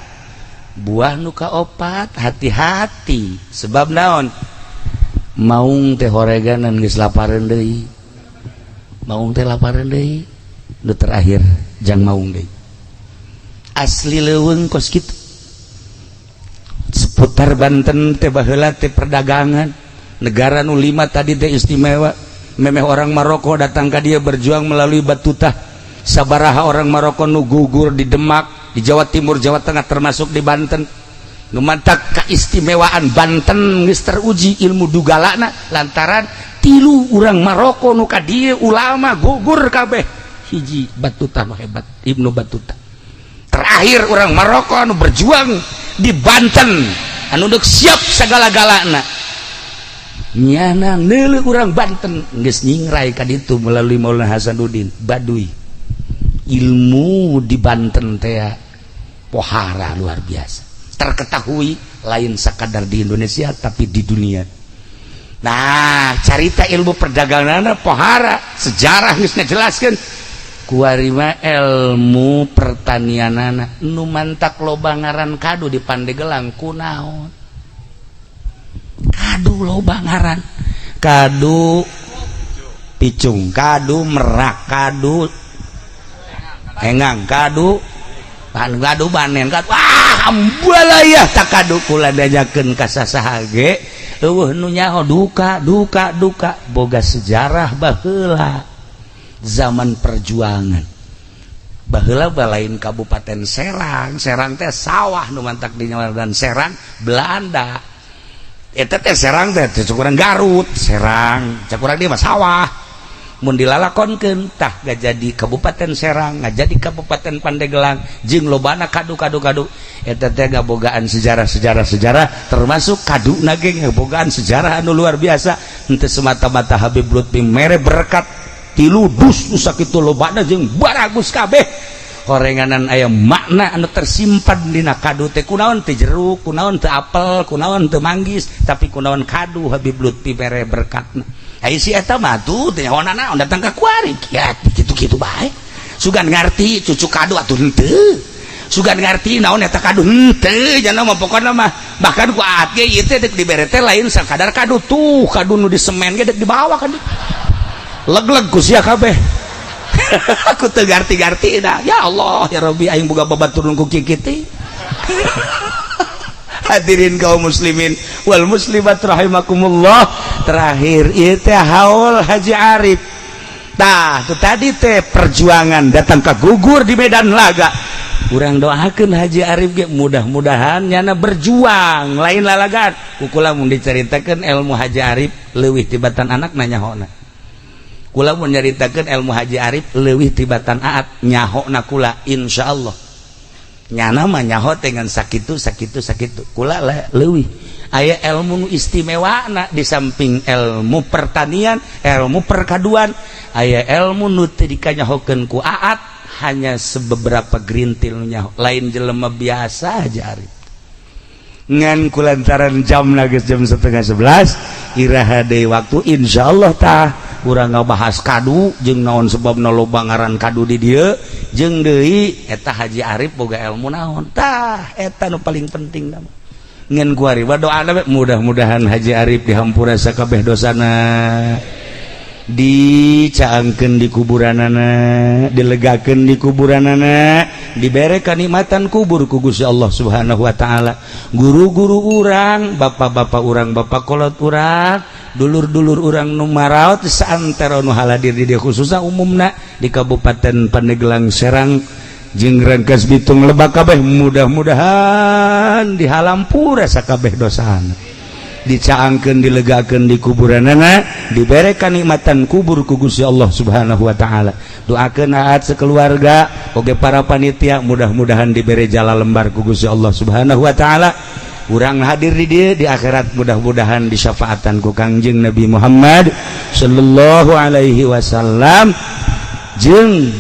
Buah nu kaopat hati-hati, sebab naon? Maung teh horeganan geus lapareun deui, maung teh lapareun deui. Nu terakhir jang maung deui. Asli leuweung kos kitu seputar Banten teh baheula teh perdagangan negara nu lima tadi teh istimewa. Memeh orang Maroko datang ka dia berjuang melalui Batutah. Sabaraha orang Maroko nu gugur di Demak, di Jawa Timur, Jawa Tengah, termasuk di Banten. Nu mantak keistimewaan Banten geus teruji ilmu dugalana lantaran tilu orang Maroko nu ka dieu ulama gugur kabeh, hiji Batutah nu hebat, Ibnu Battuta. Terakhir orang Maroko anu berjuang di Banten, anu deuk siap segala-galana, nyana neuleuh urang Banten geus nyingrai ka ditu melalui Maulana Hasanuddin Baduy. Ilmu di Banten teh pohara luar biasa, terketahui lain sekadar di Indonesia tapi di dunia. Nah, carita ilmu perdagangan pohara, sejarah geus ngajelaskeun. Kuari mah ilmu pertanianana. Nu mantak loba ngaran kadu di Pandegelang kunaon? Kadu loba ngaran, kadu picung, kadu merak, kadu engang, kadu kadu banen, kadu, wah, ambalaya tak kadu. Kula diajakeun ka sasaha ge eueuh nu nyaho. Duka duka duka boga sejarah baheula zaman perjuangan. Baheula lain Kabupaten Serang. Serang teh sawah nu mantak di dan Serang Belanda eta teh. Serang teh cek urang Garut, Serang cek urang dia mah sawah. Mun dilalakonkeun tah jadi Kabupaten Serang, jadi Kabupaten Pandeglang jeung lobana kadu-kadu kadu eta teh ngabogaan sejarah-sejarah sejarah, termasuk kadu na ge ngabogaan sejarah anu luar biasa. Henteu semata-mata Habib Lutfi mere berkat tilu dus nu sakitu lobana jeung baragus kabeh horenganan, aya makna anu tersimpan dina kadu teh. Kunaon teu jeruk, kunaon teu apel, kunaon teu manggis, tapi kunaon kadu Habib Lutfi mere berkatna? Ai si eta mah tuh teh nyaho naon datang ka kuari ya kitu-kitu bae. Sugan ngarti cucu kadu atuh henteu, sugan ngarti naon eta kadu henteu. Jana mah pokona mah bahkan ku aat ge ieu teh dek dibere teh lain sakadar kadu tuh, kadu nu di semen ge dek dibawa kan leg-leg ku sia kabeh. Aku teu ngarti-ngarti dah. Ya Allah ya Rabbi, aing boga babatur ku kieu. Hadirin kaum muslimin wal muslimat rahimakumullah, terakhir ieu teh haul Haji Arif. Tah, tu tadi teh perjuangan datang ke gugur di medan laga. Urang doakeun Haji Arif ge mudah-mudahan nyana berjuang lain lalagan. Ku kula mun diceritakeun ilmu Haji Arif leuwih tibatan anak nanyahona. Kula mun nyaritakeun ilmu Haji Arif leuwih tibatan aat nyahona kula, insyaallah. Nyana mah nyaho dengan sakitu sakitu sakitu, kula lah leuwih. Aya ilmu nu istimewa na di samping ilmu pertanian, ilmu perkaduan, aya ilmu nu teu dikanyahokeun ku aat, hanya sebeberapa gerintil nu nyaho. Lain jelema biasa Haji Arif. Ngan kulantaran jam geus jam 10.30, iraha deui waktu insyaallah tah urang ngabahas kadu jeung naon sebabna loba ngaran kadu di dieu, jeung deui eta Haji Arif boga ilmu naon. Tah, eta nu paling penting mah. Ngan kuari doa mudah-mudahan Haji Arif dihampura sakabeh dosana, dicaangkeun di kuburanana, dilegakeun di kuburanana, dibere kanikmatan kubur ku Gusti Allah Subhanahu wa taala. Guru-guru urang, bapak-bapak urang, bapak kolot urang, dulur-dulur urang nu maraot saantero nu haladir di dieu, khususna umumna di Kabupaten Pandeglang, Serang jeung Rangkas Bitung, Lebak kabeh, mudah-mudahan dihalampura sakabeh dosana, dicaangkeun, dilegakeun di kuburanana, dibere kanikmatan kubur ku Gusti Allah Subhanahu wa taala. Doakeun aat sekeluarga oge para panitia mudah-mudahan dibere jala lembar ku Gusti Allah Subhanahu wa taala. Urang hadir di dieu di akhirat mudah-mudahan disyafaatan ku Kangjeng Nabi Muhammad sallallahu alaihi wasallam, jeung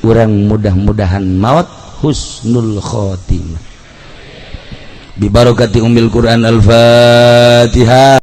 urang mudah-mudahan maut husnul khotimah. Bibarokati umil Quran, al-Fatihah.